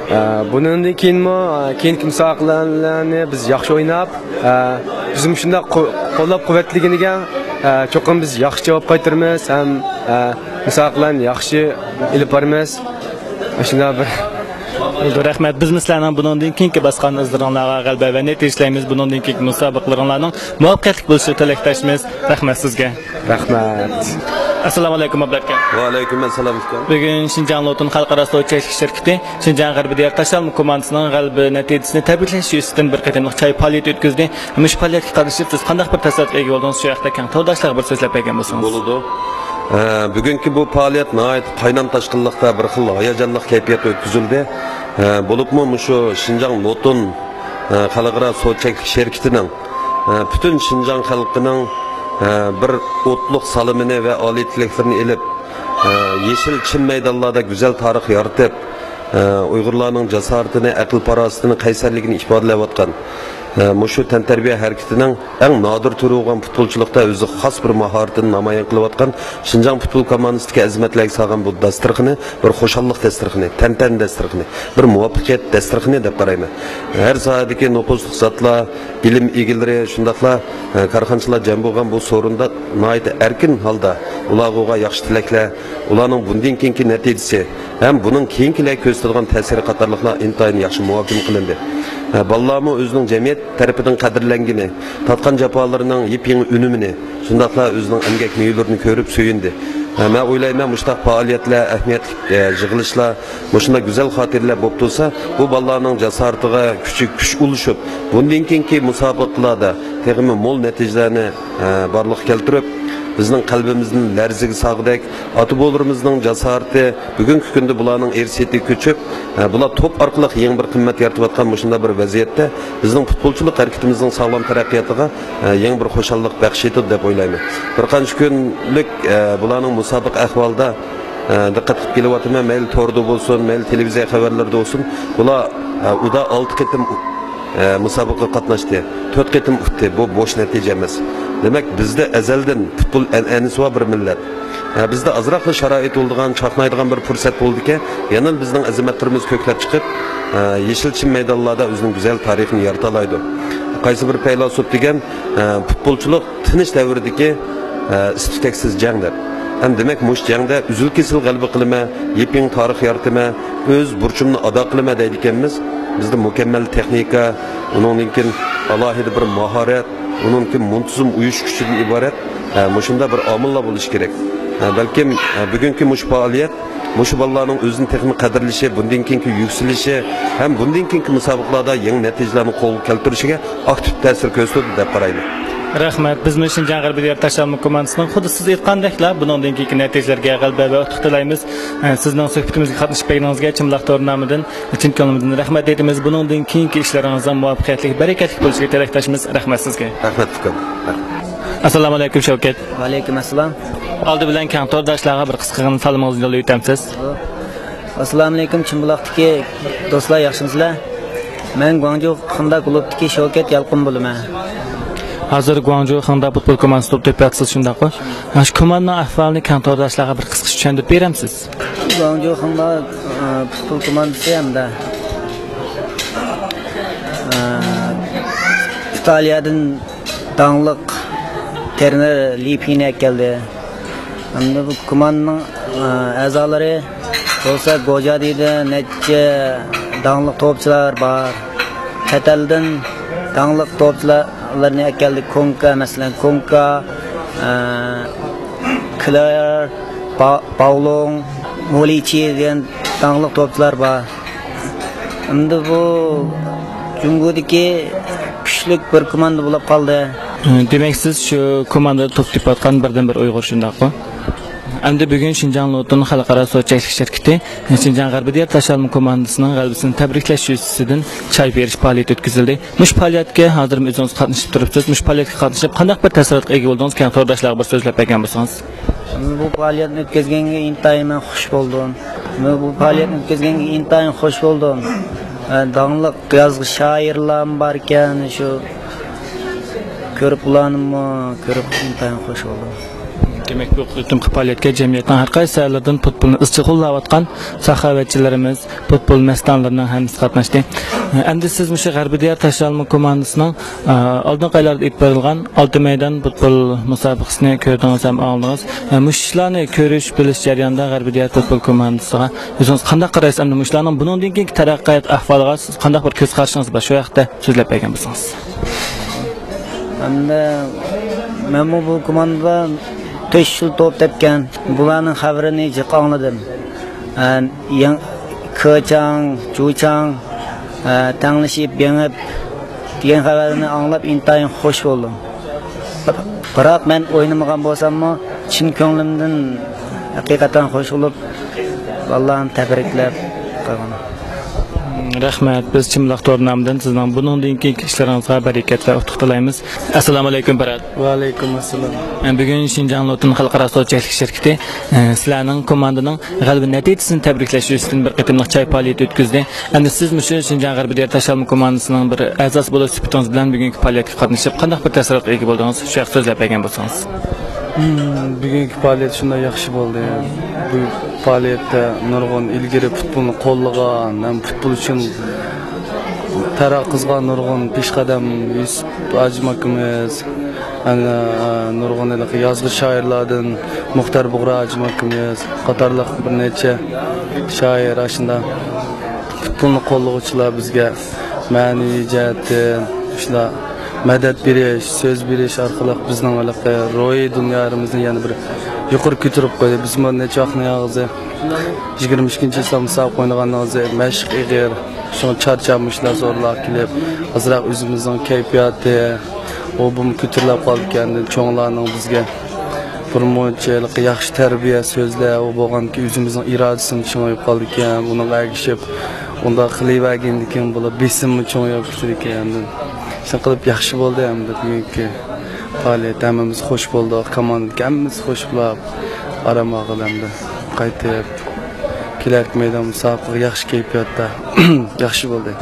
ئە، بۇنىڭدىن كېيىنمۇ، ئە، كېيىنكى مۇسابىقىلەرنى بىز ياخشى ئويناپ، ئە، بىزمۇ شۇنداق قو-، قوللاپ قۇۋۋەتلىگىنىگە، ئە، چوقۇم بىز ياخشى جاۋاب قايتۇرىمىز ھەم، ئە، مۇسابىقىلەرنى ياخشى ئېلىپ بارىمىز. شۇنداق بىر. بولىدۇ، رەھمەت. بىزمۇ سىلەرنىڭ بۇنىڭدىن كېيىنكى باسقان ئىزلىرىڭلارغا غەلىبە ۋە نەتىجە تىلەيمىز. بۇنىڭدىن كېيىنكى مۇسابىقىلىرىڭلارنىڭ مۇۋەپپەقىيەتلىك بولۇشىغا تىلەكداشمىز. رەھمەت سىزگە. رەھمەت. ئەسسالامۇ ئەلەيكۇم، ئابدۇ ئاكا. ۋەئەلەيكۇم ئەسسالام، ئۇكام. بۈگۈن شىنجاڭ لوتون خەلقئارا سودا چەكلىك شىركىتى شىنجاڭ غەربىي دىيار تاشلانما كوماندىسىنىڭ غەلىبە نەتىجىسىنى تەبرىكلەش يۈزىسىدىن بىر قېتىملىق چاي پائالىيىتى ئۆتكۈزدى. مۇشۇ پائالىيەتكە قاتنىشىپ، سىز قانداق بىر تەسىراتقا ئىگە بولدىڭىز؟ شۇ ھەقتە كەڭ تورداشلارغا بىر سۆزلەپ بەرگەن بولسىڭىز. بولىدۇ. ئە، بۈگۈنكى بۇ پائالىيەت ناھايىتى قاينام تاشقىنلىقتا، بىر خىل ھاياجانلىق كەيپىياتتا ئۆتكۈزۈلدى. ئە، بولۇپمۇ مۇشۇ شىنجاڭ لوتون، ئە، خەلقئارا سودا چەكلىك شىركىتىنىڭ، ئە، پۈتۈن شىنجاڭ خەلقىنىڭ، ئە، بىر ئوتلۇق سالىمىنى ۋە ئالىي تىلەكلىرىنى ئېلىپ، ئە، يېشىل چىن مەيدانلاردا گۈزەل تارىخ يارىتىپ، ئە، ئۇيغۇرلارنىڭ جاسارىتىنى، ئەقىل-پاراسىتىنى، قەيسەرلىكىنى ئىپادىلەۋاتقان، ئە، مۇشۇ تەنتەربىيە ھەرىكىتىنىڭ ئەڭ نادىر تۈرى بولغان پۇتبولچىلىقتا ئۆزىگە خاس بىر ماھارىتىنى نامايان قىلىۋاتقان شىنجاڭ پۇتبول كوماندىسىدىكى ئەزىمەتلەرگە سالغان بۇ داستىرخىنى بىر خۇشاللىق داستىرخىنى، تەنتەنە داستىرخىنى، بىر مۇۋەپپەقىيەت داستىرخىنى دەپ قارايمەن. ھەر ساھەدىكى نوپۇزلۇق زاتلار، ئىلىم ئىگىلىرى، شۇنداقلا، ئە، كارخانىچىلار جەم بولغان بۇ سورۇندا ناھايىتى ئەركىن ھالدا ئۇلارغا ياخشى تىلەكلەر، ئۇلارنىڭ بۇندىن كېيىنكى نەتىجىسى ھەم بۇنىڭ كېيىنكىلەرگە كۆرسىتىدىغان تەسىرى قاتارلىقلار ئىنتايىن ياخشى مۇھاكىمە قىلىندى. ئە، بالىلارمۇ ئۆزىنىڭ جەمئىيەت تەرىپىدىن قەدىرلەنگىنى، تارتقان جاپالىرىنىڭ يېپيېڭى ئۈنۈمىنى، شۇنداقلا ئۆزىنىڭ ئەمگەك مېۋىلىرىنى كۆرۈپ سۆيۈندى. ئە، مەن ئويلايمەن، مۇشۇنداق پائالىيەتلەر، ئەھمىيەتلىك، ئە، يىغىلىشلار، مۇشۇنداق گۈزەل خاتىرىلەر بولۇپ تۇرسا، بۇ بالىلارنىڭ جاسارىتىغا كۈچى كۈچ ئۇلىشىپ، بۇندىن كېيىنكى مۇسابىقىلاردا تېخىمۇ مول نەتىجىلەرنى، ئە، بارلىققا كەلتۈرۈپ، بىزنىڭ قەلبىمىزنى لەرزىگە سالغۇدەك، ئاتا-بوۋىلىرىمىزنىڭ جاسارىتى بۈگۈنكى كۈندە بۇلارنىڭ ئىرسىيىتىگە كۆچۈپ، ئە، بۇلار توپ ئارقىلىق يېڭى بىر قىممەت يارىتىۋاتقان مۇشۇنداق بىر ۋەزىيەتتە بىزنىڭ پۇتبولچىلىق ھەرىكىتىمىزنىڭ ساغلام تەرەققىياتىغا، ئە، يېڭى بىر خۇشاللىق بەخش ئېتىدۇ دەپ ئويلايمەن. بىر قانچە كۈنلۈك، ئە، بۇلارنىڭ مۇسابىقە ئەھۋالىدا، ئە، دىققەت قىلىپ كېلىۋاتىمەن. مەيلى توردا بولسۇن، مەيلى تېلېۋىزىيە خەۋەرلىرىدە بولسۇن، بۇلار، ئە، ئۇدا ئالتە قېتىم، ئە، مۇسابىقىگە قاتناشتى، تۆت قېتىم ئۇتتى. بۇ بوش نەتىجە ئەمەس. دېمەك، بىزدە ئەزەلدىن پۇتبول ئەنئەنىسى بار بىر مىللەت. ھە، بىزدە ئازراقلا شارائىت بولىدىغان، چاقنايدىغان بىر پۇرسەت بولىدىكەن، يەنىلا بىزنىڭ ئەزىمەتلىرىمىز كۆكلەپ چىقىپ، ھە، يېشىل چىن مەيدانلاردا ئۆزىنىڭ گۈزەل تارىخىنى يارىتالايدۇ. قايسى بىر پەيلاسوپ دېگەن، ھە، پۇتبولچىلىق تىنچ دەۋرىدىكى، ھە، ئىس-تۈتەكسىز جەڭ دەپ. ھەم دېمەك، مۇشۇ جەڭدە ئۈزۈل-كېسىل غەلىبە قىلىمەن، يېپيېڭى تارىخ يارىتىمەن، ئۆز بۇرچۇمنى ئادا قىلىمەن دەيدىكەنمىز. بىزدە مۇكەممەل تېخنىكا، ئۇنىڭدىن كېيىن ئالاھىدە بىر ماھارەت، ئۇنىڭدىن كېيىن مۇنتىزىم ئۇيۇشۇش كۈچىدىن ئىبارەت، ھە، مۇشۇنداق بىر ئامىللار بولۇشى كېرەك. ھە، بەلكىم، ھە، بۈگۈنكى مۇشۇ پائالىيەت مۇشۇ بالىلارنىڭ ئۆزىنى تېخىمۇ قەدىرلىشى، بۇندىن كېيىنكى يۈكسىلىشى ھەم بۇندىن كېيىنكى مۇسابىقىلاردا يېڭى نەتىجىلەرنى قولغا كەلتۈرۈشىگە ئاكتىپ تەسىر كۆرسىتىدۇ دەپ قارايمەن. رەھمەت. بىزمۇ شىنجاڭ غەربىي دىيار تاشلانما كوماندىسىنىڭ خۇددى سىز ئېيتقاندەكلا بۇنىڭدىن كېيىنكى نەتىجىلەرگە غەلىبە ۋە ئۇتۇق تىلەيمىز. سىزنىڭ سۆھبىتىمىزگە قاتنىشىپ بەرگىنىڭىزگە چىمبۇلاق تور نامىدىن چىن كۆڭلىمىزدىن رەھمەت ئېيتىمىز. بۇنىڭدىن كېيىنكى ئىشلىرىڭىزنىڭ مۇۋەپپەقىيەتلىك، بەرىكەتلىك بولۇشىغا تىلەكداشمىز. رەھمەت سىزگە. رەھمەت، ئۇكام. رەھمەت. ئەسسالامۇ ئەلەيكۇم، شەۋكەت. ۋەئەلەيكۇم ئەسسالام. ئالدى بىلەن كەڭ تورداشلارغا بىر قىسقىغىنە سالىمىڭىزنى يوللاپ ئۆتەمسىز؟ ئەسسالامۇ ئەلەيكۇم، چىمبۇلاقتىكى دوستلار، ياخشىمۇسىلەر؟ مەن گۇاڭجۇ خېڭدا كۇلۇبتىكى شوكەت يالقۇن بولىمەن. ھازىر گۇاڭجۇ خېڭدا پۇتبول كوماندىسى توپ تېپىۋاتىسىز، شۇنداققۇ؟ مانا شۇ كوماندىنىڭ ئەھۋالىنى كەڭ تورداشلارغا بىر قىسقىچە چۈشەندۈرۈپ بېرەمسىز؟ گۇاڭجۇ خېڭدا، ئە، پۇتبول كوماندىسى ھەمدە، ئە، ئىتالىيەدىن داڭلىق ترېنېر لى پىنى ئەكەلدى. ھەمدە بۇ كوماندىنىڭ، ئە، ئەزالىرى بولسا گوجادىدە نەچچە داڭلىق توپچىلار بار. چەت ئەلدىن داڭلىق توپچىلارنى ئەكەلدى. كونكا، مەسىلەن، كونكا، ئە، كلېر، پا-، پاۋلوڭ، مولىچى دېگەن داڭلىق توپچىلار بار. ئەمدى بۇ جۇڭگودىكى كۈچلۈك بىر كوماندا بولۇپ قالدى. دېمەك، سىز شۇ كوماندىدا توپ تېپىۋاتقان بىردىنبىر ئۇيغۇر، شۇنداقمۇ؟ ئەمدى بۈگۈن شىنجاڭ لوتون خەلقئارا سودا چەكلىك شىركىتى شىنجاڭ غەربىي دىيار تاشلانما كوماندىسىنىڭ غەلىبىسىنى تەبرىكلەش يۈزىسىدىن چاي بېرىش پائالىيىتى ئۆتكۈزۈلدى. مۇشۇ پائالىيەتكە ھازىرمۇ ئۆزىڭىز قاتنىشىپ تۇرۇپسىز. مۇشۇ پائالىيەتكە قاتنىشىپ قانداق بىر تەسىراتقا ئىگە بولدىڭىز؟ كەڭ تورداشلارغا بىر سۆزلەپ بەرگەن بولسىڭىز. بۇ پائالىيەتنى ئۆتكۈزگەنگە ئىنتايىن مەن خۇش بولدۇم. مەن بۇ پائالىيەتنى ئۆتكۈزگەنگە ئىنتايىن خۇش بولدۇم. ئە، داڭلىق يازغۇچى شائىرلارمۇ بار ئىكەن، شۇ كۆرۈپ ئۇلارنىمۇ كۆرۈپ ئىنتايىن خۇش بولدۇم. دېمەك، بۇ قېتىمقى پائالىيەتكە جەمئىيەتنىڭ ھەر قايسى ساھەلىرىدىن پۇتبولنى ئىزچىل قوللاۋاتقان ساخاۋەتچىلىرىمىز، پۇتبول مەستانىلىرىنىڭ ھەممىسى قاتناشتى. ئەمدى سىز مۇشۇ غەربىي دىيار تاشلانما كوماندىسىنىڭ، ئا، ئالدىنقى ئايلاردا ئېلىپ بېرىلغان ئالتە مەيدان پۇتبول مۇسابىقىسىنى كۆردىڭىز ھەم ئاڭلىدىڭىز. ئە، مۇشۇ ئىشلارنى كۆرۈش، بىلىش جەريانىدا غەربىي دىيار پۇتبول كوماندىسىغا ئۆزىڭىز قانداق قارايسىز؟ ئەمدى مۇشۇلارنىڭ بۇنىڭدىن كېيىنكى تەرەققىيات ئەھۋالىغا سىز قانداق بىر كۆز قارىشىڭىز بار؟ شۇ ھەقتە سۆزلەپ بەرگەن بولسىڭىز. ئەمدى مەنمۇ بۇ كوماندىدا تۆت يۈز توپ تەپكەن. بۇلارنىڭ خەۋىرىنى جىق ئاڭلىدىم. ئە، يېڭ-، كېچاڭ، جۇچاڭ، ئە، تەڭلىشىپ، يېڭىپ دېگەن خەۋەرنى ئاڭلاپ ئىنتايىن خۇش بولدۇم. بىراق مەن ئوينىمىغان بولساممۇ، چىن كۆڭلۈمدىن ھەقىقەتەن خۇش بولۇپ، بالىلارنى تەبرىكلەپ قالغان. رەھمەت. بىز چىملىق تور نامىدىن سىزنىڭ بۇنىڭدىن كېيىنكى ئىشلىرىڭىزغا بەرىكەت ۋە ئۇتۇق تىلەيمىز. ئەسسالامۇئەلەيكۇم، پەرھات. ۋەئەلەيكۇم ئەسسالام. بۈگۈن شىنجاڭ لوتون خەلقئارا سودا چەكلىك شىركىتى، ئە، سىلەرنىڭ كوماندىنىڭ غەلىبە نەتىجىسىنى تەبرىكلەش يۈزىسىدىن بىر قېتىملىق چاي پائالىيىتى ئۆتكۈزدى. ئەمدى سىز مۇشۇ شىنجاڭ غەربىي دىيار تاشلانما كوماندىسىنىڭ بىر ئەزاسى بولۇش سۈپىتىڭىز بىلەن بۈگۈنكى پائالىيەتكە قاتنىشىپ، قانداق بىر تەسىراتقا ئىگە بولدىڭىز؟ شۇ ھەققىدە سۆزلەپ بەرگەن بولسىڭىز. مم، بۈگۈنكى پائالىيەت شۇنداق ياخشى بولدى. بۇ پائالىيەتتە نۇرغۇن ئىلگىرى پۇتبولنى قوللىغان ھەم پۇتبول ئۈچۈن تەرەققىي قىلغان نۇرغۇن پېشقەدەم يۈسۈپ ھاجىم ئاكىمىز، يەنە نۇرغۇن ھېلىقى يازغۇچى شائىرلاردىن مۇختەر بۇغرا ھاجىم ئاكىمىز قاتارلىق بىر نەچچە شائىر، ئاشۇنداق پۇتبولنى قوللىغۇچىلار بىزگە مەنىۋى جەھەتتىن شۇنداق مەدەت بېرىش، سۆز بېرىش ئارقىلىق بىزنىڭ ھېلىقى روھىي دۇنيالىرىمىزنى يەنە بىر يۇقىرى كۆتۈرۈپ قويدى. بىزمۇ نەچچە ۋاقىتنىڭ ئاغزى يىگىرمە ئىككىنچى چىسلام مۇسابىقە ئوينىغاندىن ئاغزى مەشىق ئېغىر، شۇڭا چارچاپ مۇشۇلار زورلاپ كېلىپ، ئازراق ئۆزىمىزنىڭ كەيپىياتى، ئۇ بۇمۇ كۆتۈرۈلۈپ قالىدىكەن. چوڭلارنىڭ بىزگە بىر مۇنچە ھېلىقى ياخشى تەربىيە سۆزلەر، ئۇ بولغاندىكىن ئۆزىمىزنىڭ ئىرادىسىمۇ چىڭىيىپ قالىدىكەن. ئۇنىڭغا ئەگىشىپ ئۇنداق قىلىۋەرگەندىكىن بۇلار بېسىممۇ چوڭىيىپ كېتىدىكەن. ئاندىن شۇنداق قىلىپ ياخشى بولدى ئەمدى بۈگۈنكى پائالىيەت. ھەممىمىز خوش بولدۇق، كوماندىدىكى ھەممىمىز خوش بولاپ ئارام ئالغىلى ئەمدى قايتىپ كېلەركى مەيدان مۇسابىقىگە ياخشى كەيپىياتتا ياخشى بولدى.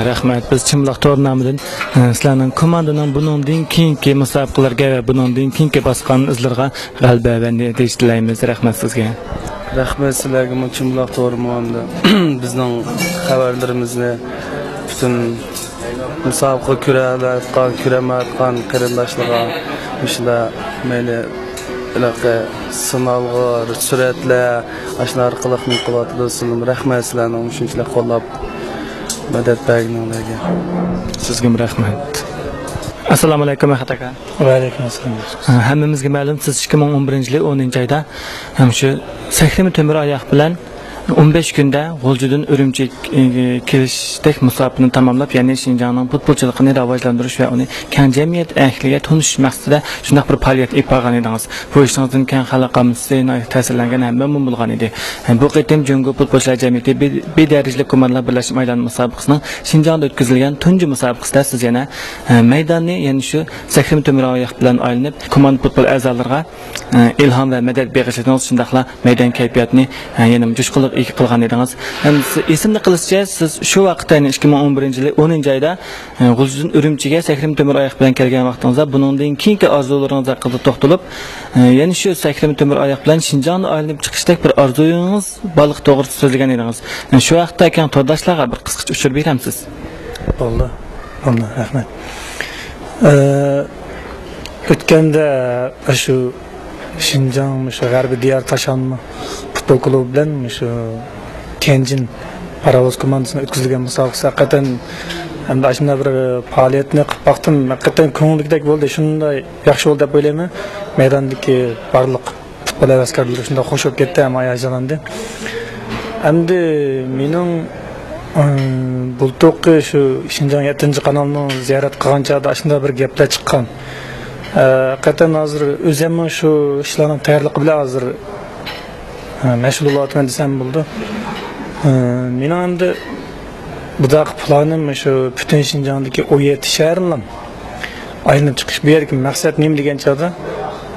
رەھمەت. بىز چىملىق تور نامىدىن، ئە، سىلەرنىڭ كوماندىنىڭ بۇنىڭدىن كېيىنكى مۇسابىقىلەرگە ۋە بۇنىڭدىن كېيىنكى باسقان ئىزلىرىغا غەلىبە ۋە نەتىجە تىلەيمىز. رەھمەت سىزگە. رەھمەت سىلەرگىمۇ، چىملىق تورىمۇ ھەمدە بىزنىڭ خەۋەرلىرىمىزنى پۈتۈن مۇسابىقە كۆرەلەيدىغان، كۆرەلمەيدىغان قېرىنداشلارغا مۇشۇنداق مەيلى ھېلىقى سىنالغۇ سۈرەتلەر، ئاشۇلار ئارقىلىق نېمە قىلىۋاتىدۇ. سىلىمۇ رەھمەت سىلەرنىڭ مۇشۇنچىلىك قوللاپ مەدەت بەرگىنىڭلارگە. سىزگىمۇ رەھمەت. ئەسسالامۇئەلەيكۇم، ئەخەت ئاكا. ۋەئەلەيكۇم ئەسسالام. ھەممىمىزگە مەلۇم، سىز ئىككى مىڭ ئون بىرىنچى يىلى ئونىنچى ئايدا، ھەم شۇ سەكرىمە تۆمۈر ئاياق بىلەن ئون بەش كۈندە غۇلجىدىن ئۈرۈمچىگە كېلىشتەك مۇساپىنى تاماملاپ، يەنى شىنجاڭنىڭ پۇتبولچىلىقىنى راۋاجلاندۇرۇش ۋە ئۇنى كەڭ جەمئىيەت ئەھلىگە تونۇشتۇرۇش مەقسىتىدە شۇنداق بىر پائالىيەت ئېلىپ بارغان ئىدىڭىز. بۇ ئىشىڭىزدىن كەڭ خەلق ئاممىسى ناھايىتى تەسىرلەنگەن ھەم مەمنۇن بولغان ئىدى. بۇ قېتىم جۇڭگو پۇتبولچىلار جەمئىيىتى بى، بى دەرىجىلىك كوماندىلار بىرلەشمە مەيدان مۇسابىقىسىنىڭ شىنجاڭدا ئۆتكۈزۈلگەن تۇنجى مۇسابىقىسىدە سىز يەنە، ئە، مەيداننى يەنە شۇ سەكرىمە تۆمۈر ئاياق بىلەن ئايلىنىپ، كوماندا پۇتبول ئەزالىرىغا ئىلھام ۋە مەدەت بېغىشلىدىڭىز، شۇنداقلا مەيدان كەيپىياتىنى يەنىمۇ جۇشقۇنلۇق ئىگە قىلغان ئىدىڭىز. ھەم سىز ئېسىمدە قېلىشىچە، سىز شۇ ۋاقىتتا، يەنى ئىككى مىڭ ئون بىرىنچى يىلى ئونىنچى ئايدا غۇلجىدىن ئۈرۈمچىگە سەكرىمە تۆمۈر ئاياق بىلەن كەلگەن ۋاقتىڭىزدا، بۇنىڭدىن كېيىنكى ئارزۇلىرىڭىز ھەققىدە توختىلىپ، يەنە شۇ سەكرىمە تۆمۈر ئاياق بىلەن شىنجاڭدا ئايلىنىپ چىقىشتەك بىر ئارزۇيىڭىز بارلىقى توغرىسىدا سۆزلىگەن ئىدىڭىز. شۇ ھەقتە كەڭ تورداشلارغا بىر قىسقىچە ئۇچۇر بېرەمسىز؟ بولدى. بولدى، رەھمەت. ئە، ئۆتكەندە شۇ شىنجاڭ، مۇشۇ غەربىي دىيار تاشلانما پۇتبول كۇلۇبى بىلەن مۇشۇ تيەنجىن پاراۋۇز كوماندىسىنىڭ ئۆتكۈزۈلگەن مۇسابىقىسى ھەقىقەتەن ھەمدە ئاشۇنداق بىر پائالىيەتنى قىلىپ باقتىم. ھەقىقەتەن كۆڭۈلدىكىدەك بولدى. شۇنداق ياخشى بولدى دەپ ئويلايمەن. مەيداندىكى بارلىق پۇتبول ھەۋەسكارلىرى شۇنداق خوش بولۇپ كەتتى ھەم ھاياجانلاندى. ئەمدى مېنىڭ، ئىم، بۇلتۇرقى شۇ شىنجاڭ يەتتىنچى قانالنىڭ زىيارەت قىلغان چاغدا ئاشۇنداق بىر گەپلەر چىققان. ئە، ھەقىقەتەن ھازىر ئۆزۈممۇ شۇ ئىشلارنىڭ تەييارلىقى بىلەن ھازىر، ئە، مەشغۇل بولۇۋاتىمەن دېسەم بولىدۇ. ئە، مېنىڭ ئەمدى بۇنداق پىلانىم شۇ پۈتۈن شىنجاڭدىكى ئون يەتتە شەھەرنىلا ئايلىنىپ چىقىش. بۇ يەردىكى مەقسەت نېمە دېگەن چاغدا،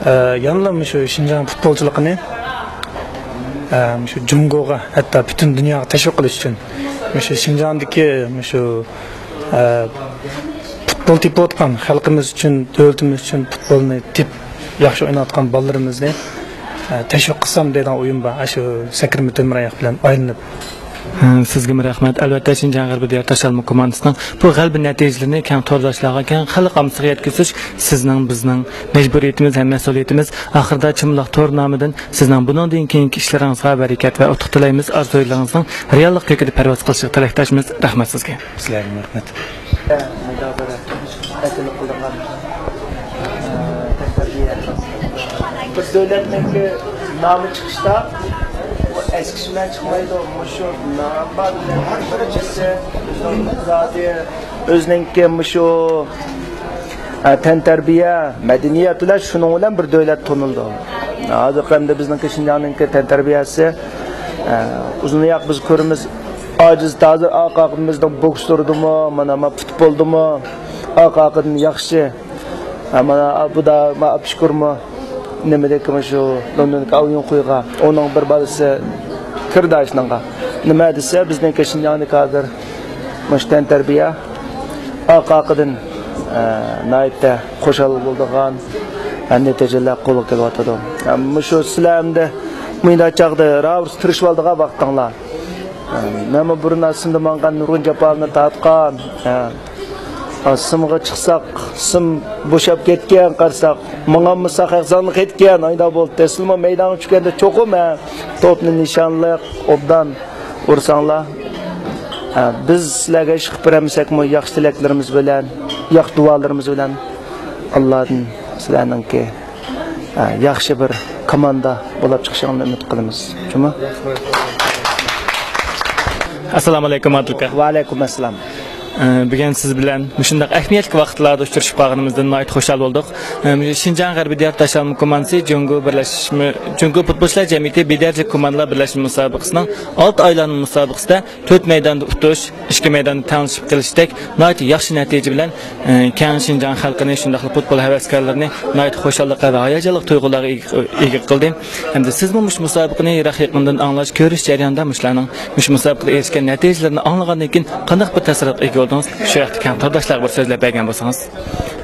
ئە، يەنىلا مۇشۇ شىنجاڭ پۇتبولچىلىقىنى، ئە، مۇشۇ جۇڭگوغا، ھەتتا پۈتۈن دۇنياغا تەشۋىق قىلىش ئۈچۈن، مۇشۇ شىنجاڭدىكى مۇشۇ، ئە، پۇتبول تېپىۋاتقان خەلقىمىز ئۈچۈن، دۆلىتىمىز ئۈچۈن پۇتبولنى تېپىپ ياخشى ئويناۋاتقان بالىلىرىمىزنى، ئە، تەشۋىق قىلسام دەيدىغان ئويۇم بار، ئاشۇ سەكرىمە تۆمۈر ئاياق بىلەن ئايلىنىپ. ھە، سىزگىمۇ رەھمەت. ئەلۋەتتە، شىنجاڭ غەربىي دىيار تاشلانما كوماندىسىنىڭ بۇ غەلىبە نەتىجىلىرىنى كەڭ تورداشلارغا، كەڭ خەلق ئاممىسىغا يەتكۈزۈش سىزنىڭ، بىزنىڭ مەجبۇرىيىتىمىز ھەم مەسئۇلىيىتىمىز. ئاخىرىدا چىملىق تور نامىدىن سىزنىڭ بۇنىڭدىن كېيىنكى ئىشلىرىڭىزغا بەرىكەت ۋە ئۇتۇق تىلەيمىز. ئارزۇلىرىڭىزنىڭ رېئاللىق كۆكىدە پەرۋاز قىلىشىغا تىلەكداشمىز. رەھمەت سىزگە. سىلەرگىمۇ رەھمەت. مۇداپىئە ئەكىللىك قىلىدىغان، ئە، تەكشۈرۈپ بىر دۆلەتنىڭكى نامى چىقىشتا، ئۇ ئەسكىشىمەن چىقمايدۇ. مۇشۇ نام بار بىلەن ھەر بىر چەكسە ئۆزىنىڭ ئىقتىسادى، ئۆزىنىڭكى مۇشۇ، ئە، تەنتەربىيە، مەدەنىيەت بىلەن شۇنىڭ بىلەن بىر دۆلەت تونۇلىدۇ. ھازىرقى ئەمدى بىزنىڭكى شىنجاڭنىڭكى تەنتەربىيەسى، ئە، ئۇزۇنراق بىز كۆرىمىز. ئاجىز ھازىر ئاقاقىمىزنىڭ بوكسلىرىدىمۇ، مانا، مانا پۇتبولدىمۇ ئاقاقىدىن ياخشى. ھە، مانا، بۇ دا، ما، ئابشۈكۈرمۇ نېمىدىكى مۇشۇ لوندوندىكى ئاۋۇيۇڭخۇيغا، ئۇنىڭ بىر بالىسى كىردى ئاشۇنىڭغا. نېمە دېسە، بىزنىڭكى شىنجاڭدىكى ھازىر مۇشۇ تەنتەربىيە ئاقاقىدىن، ئە، ناھايىتى خۇشال بولىدىغان، ئە، نەتىجىلەر قولغا كېلىۋاتىدۇ. ئە، مۇشۇ سىلەر ئەمدى مۇنداق چاغدا راۋۇرۇس تىرىشىۋالىدىغان ۋاقتىڭلار. مەنمۇ بۇرۇن سىمدا ماڭغان، نۇرغۇن جاپالارنى تارتقان. ھە. سىمغا چىقساق، سىم بوشاپ كەتكەن، قارىساق، ماڭالمىساق، ئەھزانلىق يەتكەن، ئايدا بولدى. ئەسلىمۇ مەيدانغا چۈشكەندە چوقۇم، ھە، توپنى نىشانلىق، ئوبدان ئۇرساڭلار. ھە، بىز سىلەرگە ئىش قىلىپ بېرەلمىسەكمۇ، ياخشى تىلەكلىرىمىز بىلەن، ياخشى دۇئالىرىمىز بىلەن ئاللادىن سىلەرنىڭكى، ھە، ياخشى بىر كوماندا بولاپ چىقىشىڭلارنى ئۈمىد قىلىمىز. جۇمۇ. ئەسسالامۇ ئەلەيكۇم، ئادىل ئاكا. ۋەئەلەيكۇم ئەسسالام. ئە، بۈگۈن سىز بىلەن مۇشۇنداق ئەھمىيەتلىك ۋاقىتلاردا ئۇچرىشىپ قالغىنىمىزدىن ناھايىتى خۇشال بولدۇق. ئە، شىنجاڭ غەربىي دىيار تاشلانما كوماندىسى جۇڭگو بىرلەشمە، جۇڭگو پۇتبولچىلار جەمئىيىتى بىدەرجە كوماندىلار بىرلەشمە مۇسابىقىسىنىڭ ئالتە ئايلانما مۇسابىقىسىدە تۆت مەيداندا ئۇتۇش، ئىككى مەيداندا تەڭلىشىپ قېلىشتەك ناھايىتى ياخشى نەتىجە بىلەن، ئە، كەڭ شىنجاڭ خەلقىنى، شۇنداقلا پۇتبول ھەۋەسكارلىرىنى ناھايىتى خۇشاللىققا ۋە ھاياجانلىق تۇيغۇلارغا ئىگە، ئىگە قىلدى. ھەمدە سىزمۇ مۇشۇ مۇسابىقىنى يىراق يېقىندىن ئاڭلاش، كۆرۈش جەريانىدا مۇشۇلارنىڭ مۇشۇ مۇسابىقىدە ئېرىشكەن نەتىجىلىرىنى ئاڭلىغاندىن كېيىن قانداق بىر تەسىراتقا ئىگە بولدىڭىز؟ شۇ ھەقتە كەڭ تورداشلارغا بىر سۆزلەپ بەرگەن بولسىڭىز.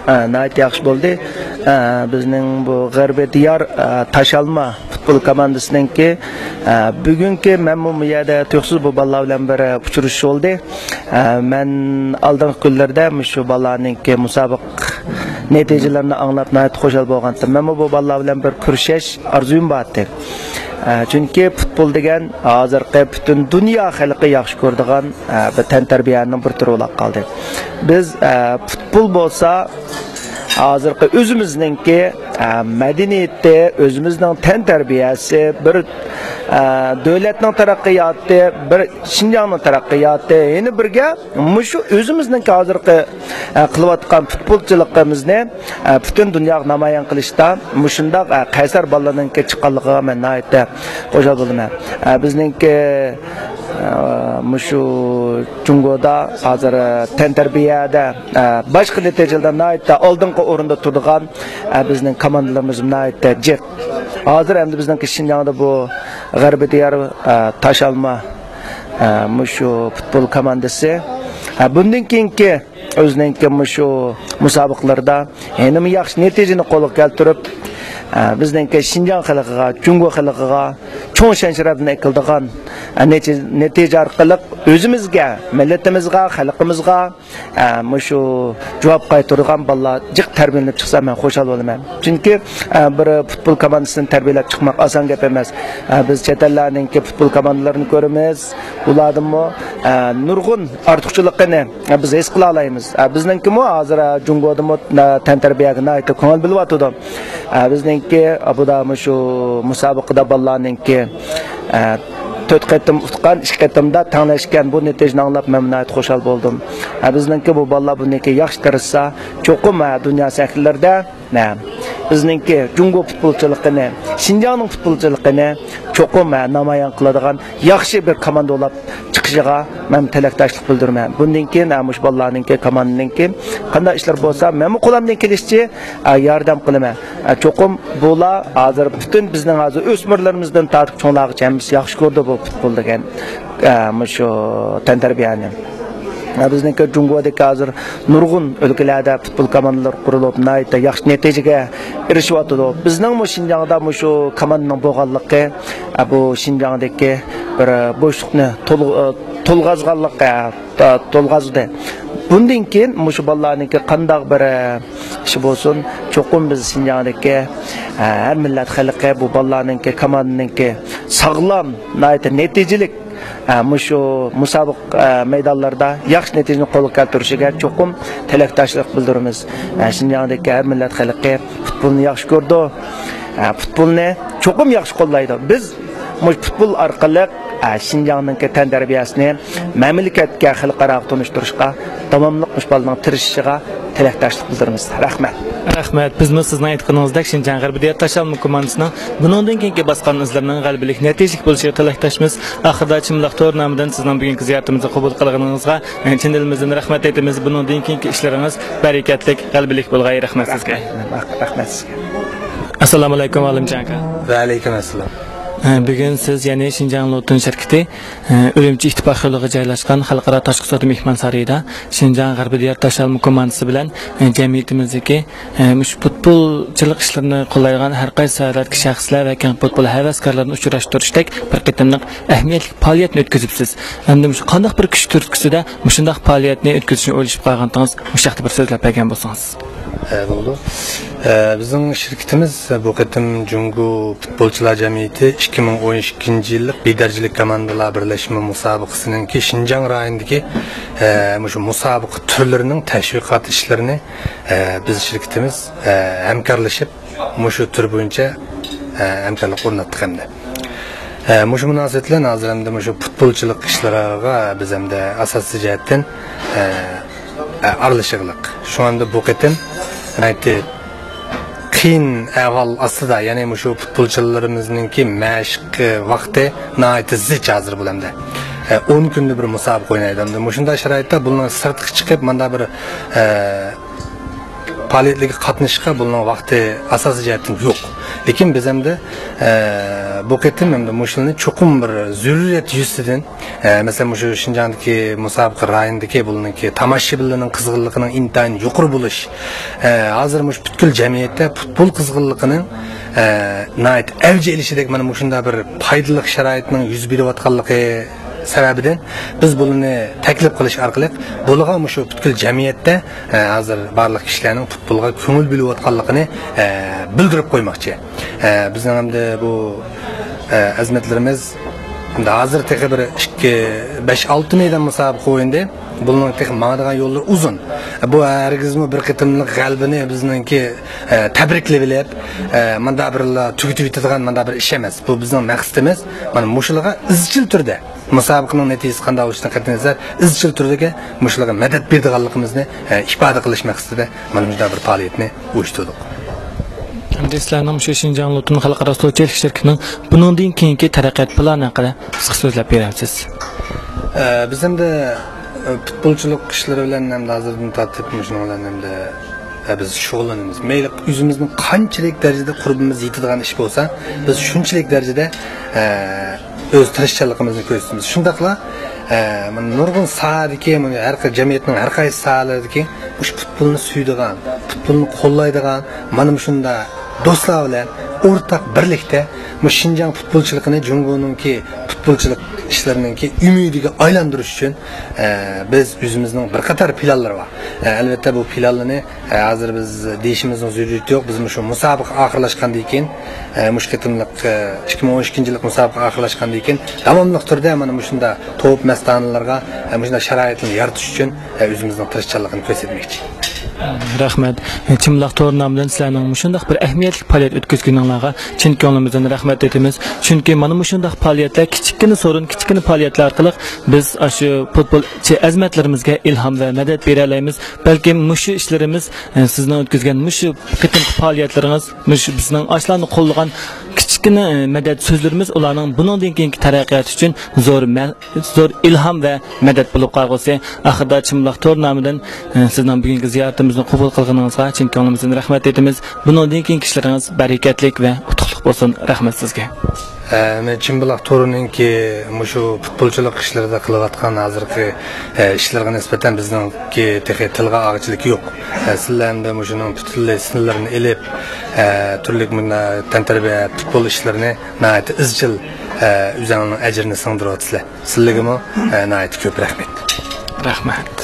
ئە، ناھايىتى ياخشى بولدى. ئە، بىزنىڭ بۇ غەربىي دىيار، ئە، تاشالما پۇتبول كوماندىسىنىڭكى، ئە، بۈگۈنكى مەنمۇ بۇ يەردە تۇيۇقسىز بۇ بالىلار بىلەن بىر، ئە، ئۇچرىشىش بولدى. ئە، مەن ئالدىنقى كۈنلەردە مۇشۇ بالىلارنىڭكى مۇسابىقە نەتىجىلىرىنى ئاڭلاپ ناھايىتى خۇشال بولغانتىم. مەنمۇ بۇ بالىلار بىلەن بىر كۆرۈشۈش ئارزۇيۇم بارتى. ئە، چۈنكى پۇتبول دېگەن ھازىرقى پۈتۈن دۇنيا خەلقى ياخشى كۆرىدىغان، ئە، بىر تەنتەربىيەنىڭ بىر تۈرى بولاپ قالدى. بىز، ئە، پۇتبول بولسا ھازىرقى ئۆزىمىزنىڭكى، ئە، مەدەنىيىتى، ئۆزىمىزنىڭ تەنتەربىيەسى، بىر، ئە، دۆلەتنىڭ تەرەققىياتى، بىر شىنجاڭنىڭ تەرەققىياتى، يەنە بىرگە مۇشۇ ئۆزىمىزنىڭكى ھازىرقى، ئە، قىلىۋاتقان پۇتبولچىلىقىمىزنى، ئە، پۈتۈن دۇنياغا نامايان قىلىشتا مۇشۇنداق، ئە، قەيسەر بالىلارنىڭكى چىققانلىقىغا مەن ناھايىتى خۇشال بولىمەن. ئە، بىزنىڭكى، ئە، مۇشۇ جۇڭگودا ھازىر، ئە، تەنتەربىيەدە، ئە، باشقا نەتىجىلەردە ناھايىتى ئالدىنقى ئورۇندا تۇرىدىغان، ئە، بىزنىڭ كوماندىلىرىمىز ناھايىتى جىق. ھازىر ئەمدى بىزنىڭكى شىنجاڭدا بۇ غەربىي دىيار، ئە، تاشالما، ئە، مۇشۇ پۇتبول كوماندىسى، ئە، بۇندىن كېيىنكى ئۆزىنىڭكى مۇشۇ مۇسابىقىلىرىدا يەنىمۇ ياخشى نەتىجىنى قولغا كەلتۈرۈپ، ئە، بىزنىڭكى شىنجاڭ خەلقىگە، جۇڭگو خەلقىگە چوڭ شان-شەرەپنى ئەكېلىدىغان، ئە، نەتىجە، نەتىجە ئارقىلىق ئۆزىمىزگە، مىللىتىمىزغا، خەلقىمىزغا، ئە، مۇشۇ جاۋاب قايتۇرىدىغان بالىلار جىق تەربىيەلىنىپ چىقسا، مەن خۇشال بولىمەن. چۈنكى، ئە، بىر پۇتبول كوماندىسىنى تەربىيەلەپ چىقماق ئاسان گەپ ئەمەس. ئە، بىز چەت ئەللەرنىڭكى پۇتبول كوماندىلىرىنى كۆرىمىز، ئۇلاردىنمۇ، ئە، نۇرغۇن ئارتۇقچىلىقىنى، ئە، بىز ھېس قىلالايمىز. ئە، بىزنىڭكىمۇ ھازىر، ئە، جۇڭگودىمۇ، ئە، تەنتەربىيەگە ناھايىتى كۆڭۈل بۆلۈۋاتىدۇ. ئە، بىزنىڭكى، ئە، بۇ دا مۇشۇ مۇسابىقىدە بالىلارنىڭكى، ئە، تۆت قېتىم ئۇتقان، ئىككى قېتىمدا تەڭلەشكەن بۇ نەتىجىنى ئاڭلاپ مەن ناھايىتى خۇشال بولدۇم. ئە، بىزنىڭكى بۇ بالىلار بۇنىڭكى ياخشى تىرىشسا، چوقۇم، ئە، دۇنيا سەھنىلىرىدە، ئە، بىزنىڭكى جۇڭگو پۇتبولچىلىقىنى، شىنجاڭنىڭ پۇتبولچىلىقىنى چوقۇم، ئە، نامايان قىلىدىغان ياخشى بىر كوماندا بولاپ چىقىشىغا مەن تىلەكداشلىق بىلدۈرىمەن. بۇندىن كېيىن، ئە، مۇشۇ بالىلارنىڭكى، كوماندىنىڭكى قانداق ئىشلار بولسا، مەنمۇ قولۇمدىن كېلىشىچە، ئە، ياردەم قىلىمەن. ئە، چوقۇم بۇلار ھازىر پۈتۈن بىزنىڭ ھازىر ئۆسمۈرلىرىمىزدىن تارتىپ چوڭلارغىچە ھەممىسى ياخشى كۆرىدۇ بۇ پۇتبول دېگەن، ئە، مۇشۇ تەنتەربىيەنى. ئە، بىزنىڭكى جۇڭگودىكى ھازىر نۇرغۇن ئۆلكىلەردە پۇتبول كوماندىلىرى قۇرۇلۇپ، ناھايىتى ياخشى نەتىجىگە ئېرىشىۋاتىدۇ. بىزنىڭمۇ شىنجاڭدا مۇشۇ كوماندىنىڭ بولغانلىقى، ئە، بۇ شىنجاڭدىكى بىر بوشلۇقنى تول-، ئە، تولغازغانلىقى، ئە، تا-، تولغازدى. بۇندىن كېيىن مۇشۇ بالىلارنىڭكى قانداق بىر، ئە، ئىشى بولسۇن، چوقۇم بىز شىنجاڭدىكى، ئە، ھەر مىللەت خەلقى بۇ بالىلارنىڭكى، كوماندىنىڭكى ساغلام، ناھايىتى نەتىجىلىك، ئە، مۇشۇ مۇسابىقە، ئە، مەيدانلىرىدا ياخشى نەتىجىنى قولغا كەلتۈرۈشىگە چوقۇم تىلەكداشلىق بىلدۈرىمىز. ئە، شىنجاڭدىكى ھەر مىللەت خەلقى پۇتبولنى ياخشى كۆرىدۇ. ئە، پۇتبولنى چوقۇم ياخشى قوللايدۇ. بىز مۇشۇ پۇتبول ئارقىلىق، ئە، شىنجاڭنىڭكى تەنتەربىيەسىنى مەملىكەتكە، خەلقئاراغا تونۇشتۇرۇشقا داۋاملىق مۇشۇ بالىنىڭ تىرىشىشىغا تىلەكداشلىق بىلدۈرىمىز. رەھمەت. رەھمەت. بىزمۇ سىزنىڭ ئېيتقىنىڭىزدەك شىنجاڭ غەربىي دىيار تاشلانما كوماندىسىنىڭ بۇنىڭدىن كېيىنكى باسقان ئىزلىرىنىڭ غەلىبىلىك، نەتىجىلىك بولۇشىغا تىلەكداشمىز. ئاخىرىدا چىملىق تور نامىدىن سىزنىڭ بۈگۈنكى زىيارىتىمىزنى قوبۇل قىلغىنىڭىزغا، ئە، چىن دىلىمىزدىن رەھمەت ئېيتىمىز. بۇنىڭدىن كېيىنكى ئىشلىرىڭىز بەرىكەتلىك، غەلىبىلىك بولغاي. رەھمەت سىزگە. رەھمەت سىزگە. ئەسسالامۇ ئەلەيكۇم، ئالىمجان ئاكا. ۋەئەلەيكۇم ئەسسالام. ئە، بۈگۈن سىز، يەنى شىنجاڭ لوتون شىركىتى، ئە، ئۈرۈمچى ئىتتىپاق يولىغا جايلاشقان خەلقئارا تاشقى سودا مېھمانسارىيىدا شىنجاڭ غەربىي دىيار تاشلانما كوماندىسى بىلەن، ئە، جەمئىيىتىمىزدىكى، ئە، مۇشۇ پۇتبولچىلىق ئىشلىرىنى قوللايدىغان ھەر قايسى ساھەلەردىكى شەخسلەر ۋە كەڭ پۇتبول ھەۋەسكارلىرىنى ئۇچراشتۇرۇشتەك بىر قېتىملىق ئەھمىيەتلىك پائالىيەتنى ئۆتكۈزۈپسىز. ئەمدى مۇشۇ قانداق بىر كۈچ تۈرتكىسىدە مۇشۇنداق پائالىيەتنى ئۆتكۈزۈشنى ئويلىشىپ قالغانتىڭىز؟ مۇشۇ ھەقتە بىر سۆزلەپ بەرگەن بولسىڭىز. ئە، بولىدۇ. ئە، بىزنىڭ شىركىتىمىز بۇ قېتىم جۇڭگو پۇتبولچىلار جەمئىيىتى ئىككى مىڭ ئون ئىككىنچى يىللىق بىر دەرىجىلىك كوماندىلار بىرلەشمە مۇسابىقىسىنىڭكى شىنجاڭ رايونىدىكى، ئە، مۇشۇ مۇسابىقە تۈرلىرىنىڭ تەشۋىقات ئىشلىرىنى، ئە، بىز شىركىتىمىز، ئە، ھەمكارلىشىپ مۇشۇ تۈر بويىچە، ئە، ھەمكارلىق ئورناتتۇق ئەمدى. ئە، مۇشۇ مۇناسىۋەت بىلەن ھازىر ئەمدى مۇشۇ پۇتبولچىلىق ئىشلىرىغا بىز ئەمدى ئاساسىي جەھەتتىن، ئە، ئە، ئارىلىشىغلىق. شۇڭا ئەمدى بۇ قېتىم ناھايىتى قىيىن ئەھۋال ئاستىدا، يەنى مۇشۇ پۇتبولچىلىرىمىزنىڭكى مەشىق ۋاقتى ناھايىتى زىچ ھازىر بۇ ئەمدى. ئە، ئون كۈندە بىر مۇسابىقە ئوينايدۇ ئەمدى. مۇشۇنداق شارائىتتا بۇنىڭ سىرتقا چىقىپ، ماندا بىر، ئە، پائالىيەتلەرگە قاتنىشىشقا بۇنىڭ ۋاقتى ئاساسىي جەھەتتىن يوق. لېكىن بىز ئەمدى، ئە، بۇ قېتىم ئەمدى مۇشۇلارنى چوقۇم بىر زۆرۈرىيەت يۈزىسىدىن، ئە، مەسىلەن، مۇشۇ شىنجاڭدىكى مۇسابىقە رايونىدىكى بۇنىڭكى تاماشىبىنلارنىڭ قىزغىنلىقىنىڭ ئىنتايىن يۇقىرى بولۇش، ئە، ھازىر مۇشۇ پۈتكۈل جەمئىيەتتە پۇتبول قىزغىنلىقىنىڭ، ئە، ناھايىتى ئەۋج ئېلىشىدەك مانا مۇشۇنداق بىر پايدىلىق شارائىتنىڭ يۈز بېرىۋاتقانلىقى سەۋەبىدىن بىز بۇلارنى تەكلىپ قىلىش ئارقىلىق بۇلارغا مۇشۇ پۈتكۈل جەمئىيەتتە، ئە، ھازىر بارلىق كىشىلەرنىڭ پۇتبولغا كۆڭۈل بۆلۈۋاتقانلىقىنى، ئە، بىلدۈرۈپ قويماقچى. ئە، بىزنىڭ ئەمدى بۇ، ئە، ئەزىمەتلىرىمىز ئەمدى ھازىر تېخى بىر ئىككى، بەش، ئالتە مەيدان مۇسابىقە ئوينىدى. بۇنىڭ تېخى ماڭىدىغان يوللىرى ئۇزۇن. بۇ ھەرگىزمۇ بىر قېتىملىق غەلىبىنى بىزنىڭكى، ئە، تەبرىكلىۋېلىپ، ئە، مانداق بىرلا تۈگىتىۋېتىدىغان مانداق بىر ئىش ئەمەس. بۇ بىزنىڭ مەقسىتىمىز. مانا مۇشۇلارغا ئىزچىل تۈردە مۇسابىقىنىڭ نەتىجىسى قانداق بولۇشىدىن قەتئىينەزەر، ئىزچىل تۈردىكى مۇشۇلارغا مەدەت بېرىدىغانلىقىمىزنى، ئە، ئىپادە قىلىش مەقسىتىدە مانا مۇشۇنداق بىر پائالىيەتنى ئۇيۇشتۇردۇق. ئەمدى سىلەرنىڭ مۇشۇ شىنجاڭ لوتون خەلقئارا سودا چېلىك شىركىتىنىڭ بۇنىڭدىن كېيىنكى تەرەققىيات پىلانى ھەققىدە قىسقا سۆزلەپ بېرەمسىز؟ ئە، بىز ئەمدى، ئە، پۇتبولچىلىق ئىشلىرى بىلەن ئەمدى ھازىردىن تارتىپ مۇشۇنىڭ بىلەن ئەمدى، ئە، بىز شۇغۇللىنىمىز. مەيلى ئۆزىمىزنىڭ قانچىلىك دەرىجىدە قۇربىمىز يېتىدىغان ئىش بولسا، بىز شۇنچىلىك دەرىجىدە، ئە، ئۆز تىرىشچانلىقىمىزنى كۆرسىتىمىز. شۇنداقلا، ئە، مانا نۇرغۇن ساھەدىكى، مانا ھەر خىل جەمئىيەتنىڭ ھەر قايسى ساھەلىرىدىكى مۇشۇ پۇتبولنى سۆيىدىغان، پۇتبولنى قوللايدىغان، مانا مۇشۇنداق دوستلار بىلەن ئورتاق بىرلىكتە مۇشۇ شىنجاڭ پۇتبولچىلىقىنى جۇڭگونىڭكى پۇتبولچىلىق ئىشلىرىنىڭكى ئۈمىدىگە ئايلاندۇرۇش ئۈچۈن، ئە، بىز ئۆزىمىزنىڭ بىر قاتار پىلانلىرى بار. ئە، ئەلۋەتتە، بۇ پىلانلارنى، ئە، ھازىر بىز دېيىشىمىزنىڭ زۆرۈرىيىتى يوق. بىز مۇشۇ مۇسابىقە ئاخىرلاشقاندىن كېيىن، ئە، مۇشۇ قېتىملىق، ئە، ئىككى مىڭ ئون ئىككىنچى يىللىق مۇسابىقە ئاخىرلاشقاندىن كېيىن داۋاملىق تۈردە مانا مۇشۇنداق توپ مەستانىلىرىغا، ئە، مۇشۇنداق شارائىتنى يارىتىش ئۈچۈن، ئە، ئۆزىمىزنىڭ تىرىشچانلىقىنى كۆرسەتمەكچى. رەھمەت. چىمبىلاق تور نامىدىن سىلەرنىڭ مۇشۇنداق بىر ئەھمىيەتلىك پائالىيەت ئۆتكۈزگىنىڭلارغا چىن كۆڭلىمىزدىن رەھمەت ئېيتىمىز. چۈنكى مانا مۇشۇنداق پائالىيەتلەر، كىچىككىنە سورۇن، كىچىككىنە پائالىيەتلەر ئارقىلىق بىز ئاشۇ پۇتبولچى ئەزىمەتلىرىمىزگە ئىلھام ۋە مەدەت بېرەلەيمىز. بەلكىم مۇشۇ ئىشلىرىمىز، ئە، سىزنىڭ ئۆتكۈزگەن مۇشۇ قېتىمقى پائالىيەتلىرىڭىز، مۇشۇ بىزنىڭ ئاشۇلارنى قوللىغان كىچىككىنە، ئە، مەدەت سۆزلىرىمىز ئۇلارنىڭ بۇنىڭدىن كېيىنكى تەرەققىياتى ئۈچۈن زور مە-، زور ئىلھام ۋە مەدەت بولۇپ قالغۇسى. ئاخىرىدا چىمبىلاق تور نامىدىن، ئە، سىزنىڭ بۈگۈنكى زىيارىتىمىزنى قوبۇل قىلغىنىڭىزغا چىن كۆڭلىمىزدىن رەھمەت ئېيتىمىز. بۇنىڭدىن كېيىنكى ئىشلىرىڭىز بەرىكەتلىك ۋە ئۇتۇقلۇق بولسۇن. رەھمەت سىزگە. ئە، مەن چىمبىلاق تورىنىڭكى مۇشۇ پۇتبولچىلىق ئىشلىرىدا قىلىۋاتقان ھازىرقى، ئە، ئىشلىرىغا نىسبەتەن بىزنىڭكى تېخى تىلغا ئالغۇچىلىك يوق. ئە، سىلەر ئەمدى مۇشۇنىڭ پۈتۈنلەي سىنلىرىنى ئېلىپ، ئە، تۈرلۈك مۇنداق تەنتەربىيە، پۇتبول ئىشلىرىنى ناھايىتى ئىزچىل، ئە، ئۆزۈڭنىڭ ئەجرىنى سىڭدۈرۈۋاتىسىلەر. سىلىگىمۇ، ئە، ناھايىتى كۆپ رەھمەت. رەھمەت.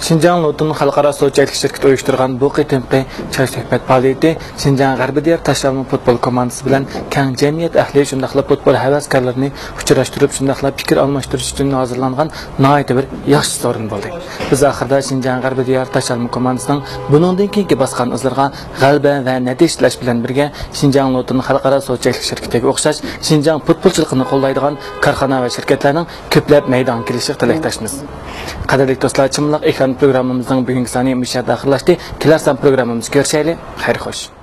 شىنجاڭ لوتون خەلقئارا سودا چەكلىك شىركىتى ئۇيۇشتۇرغان بۇ قېتىمقى چاي سۆھبەت پائالىيىتى شىنجاڭ غەربىي دىيار تاشلانما پۇتبول كوماندىسى بىلەن كەڭ جەمئىيەت ئەھلى، شۇنداقلا پۇتبول ھەۋەسكارلىرىنى ئۇچراشتۇرۇپ، شۇنداقلا پىكىر ئالماشتۇرۇش ئۈچۈن ھازىرلانغان ناھايىتى بىر ياخشى سورۇن بولدى. بىز ئاخىرىدا شىنجاڭ غەربىي دىيار تاشلانما كوماندىسىنىڭ بۇنىڭدىن كېيىنكى باسقان ئىزلىرىغا غەلىبە ۋە نەتىجە تىلەش بىلەن بىرگە، شىنجاڭ لوتون خەلقئارا سودا چەكلىك شىركىتىگە ئوخشاش شىنجاڭ پۇتبولچىلىقىنى قوللايدىغان كارخانا ۋە شىركەتلەرنىڭ كۆپلەپ مەيدانغا كېلىشىگە تىلەكداشمىز. قەدىرلىك دوستلار، چىملىق ئېكران پروگراممىمىزنىڭ بۈگۈنكى سانى مۇشۇ يەردە ئاخىرلاشتى. كېلەر سان پروگراممىمىزدا كۆرۈشەيلى. خەير خوش.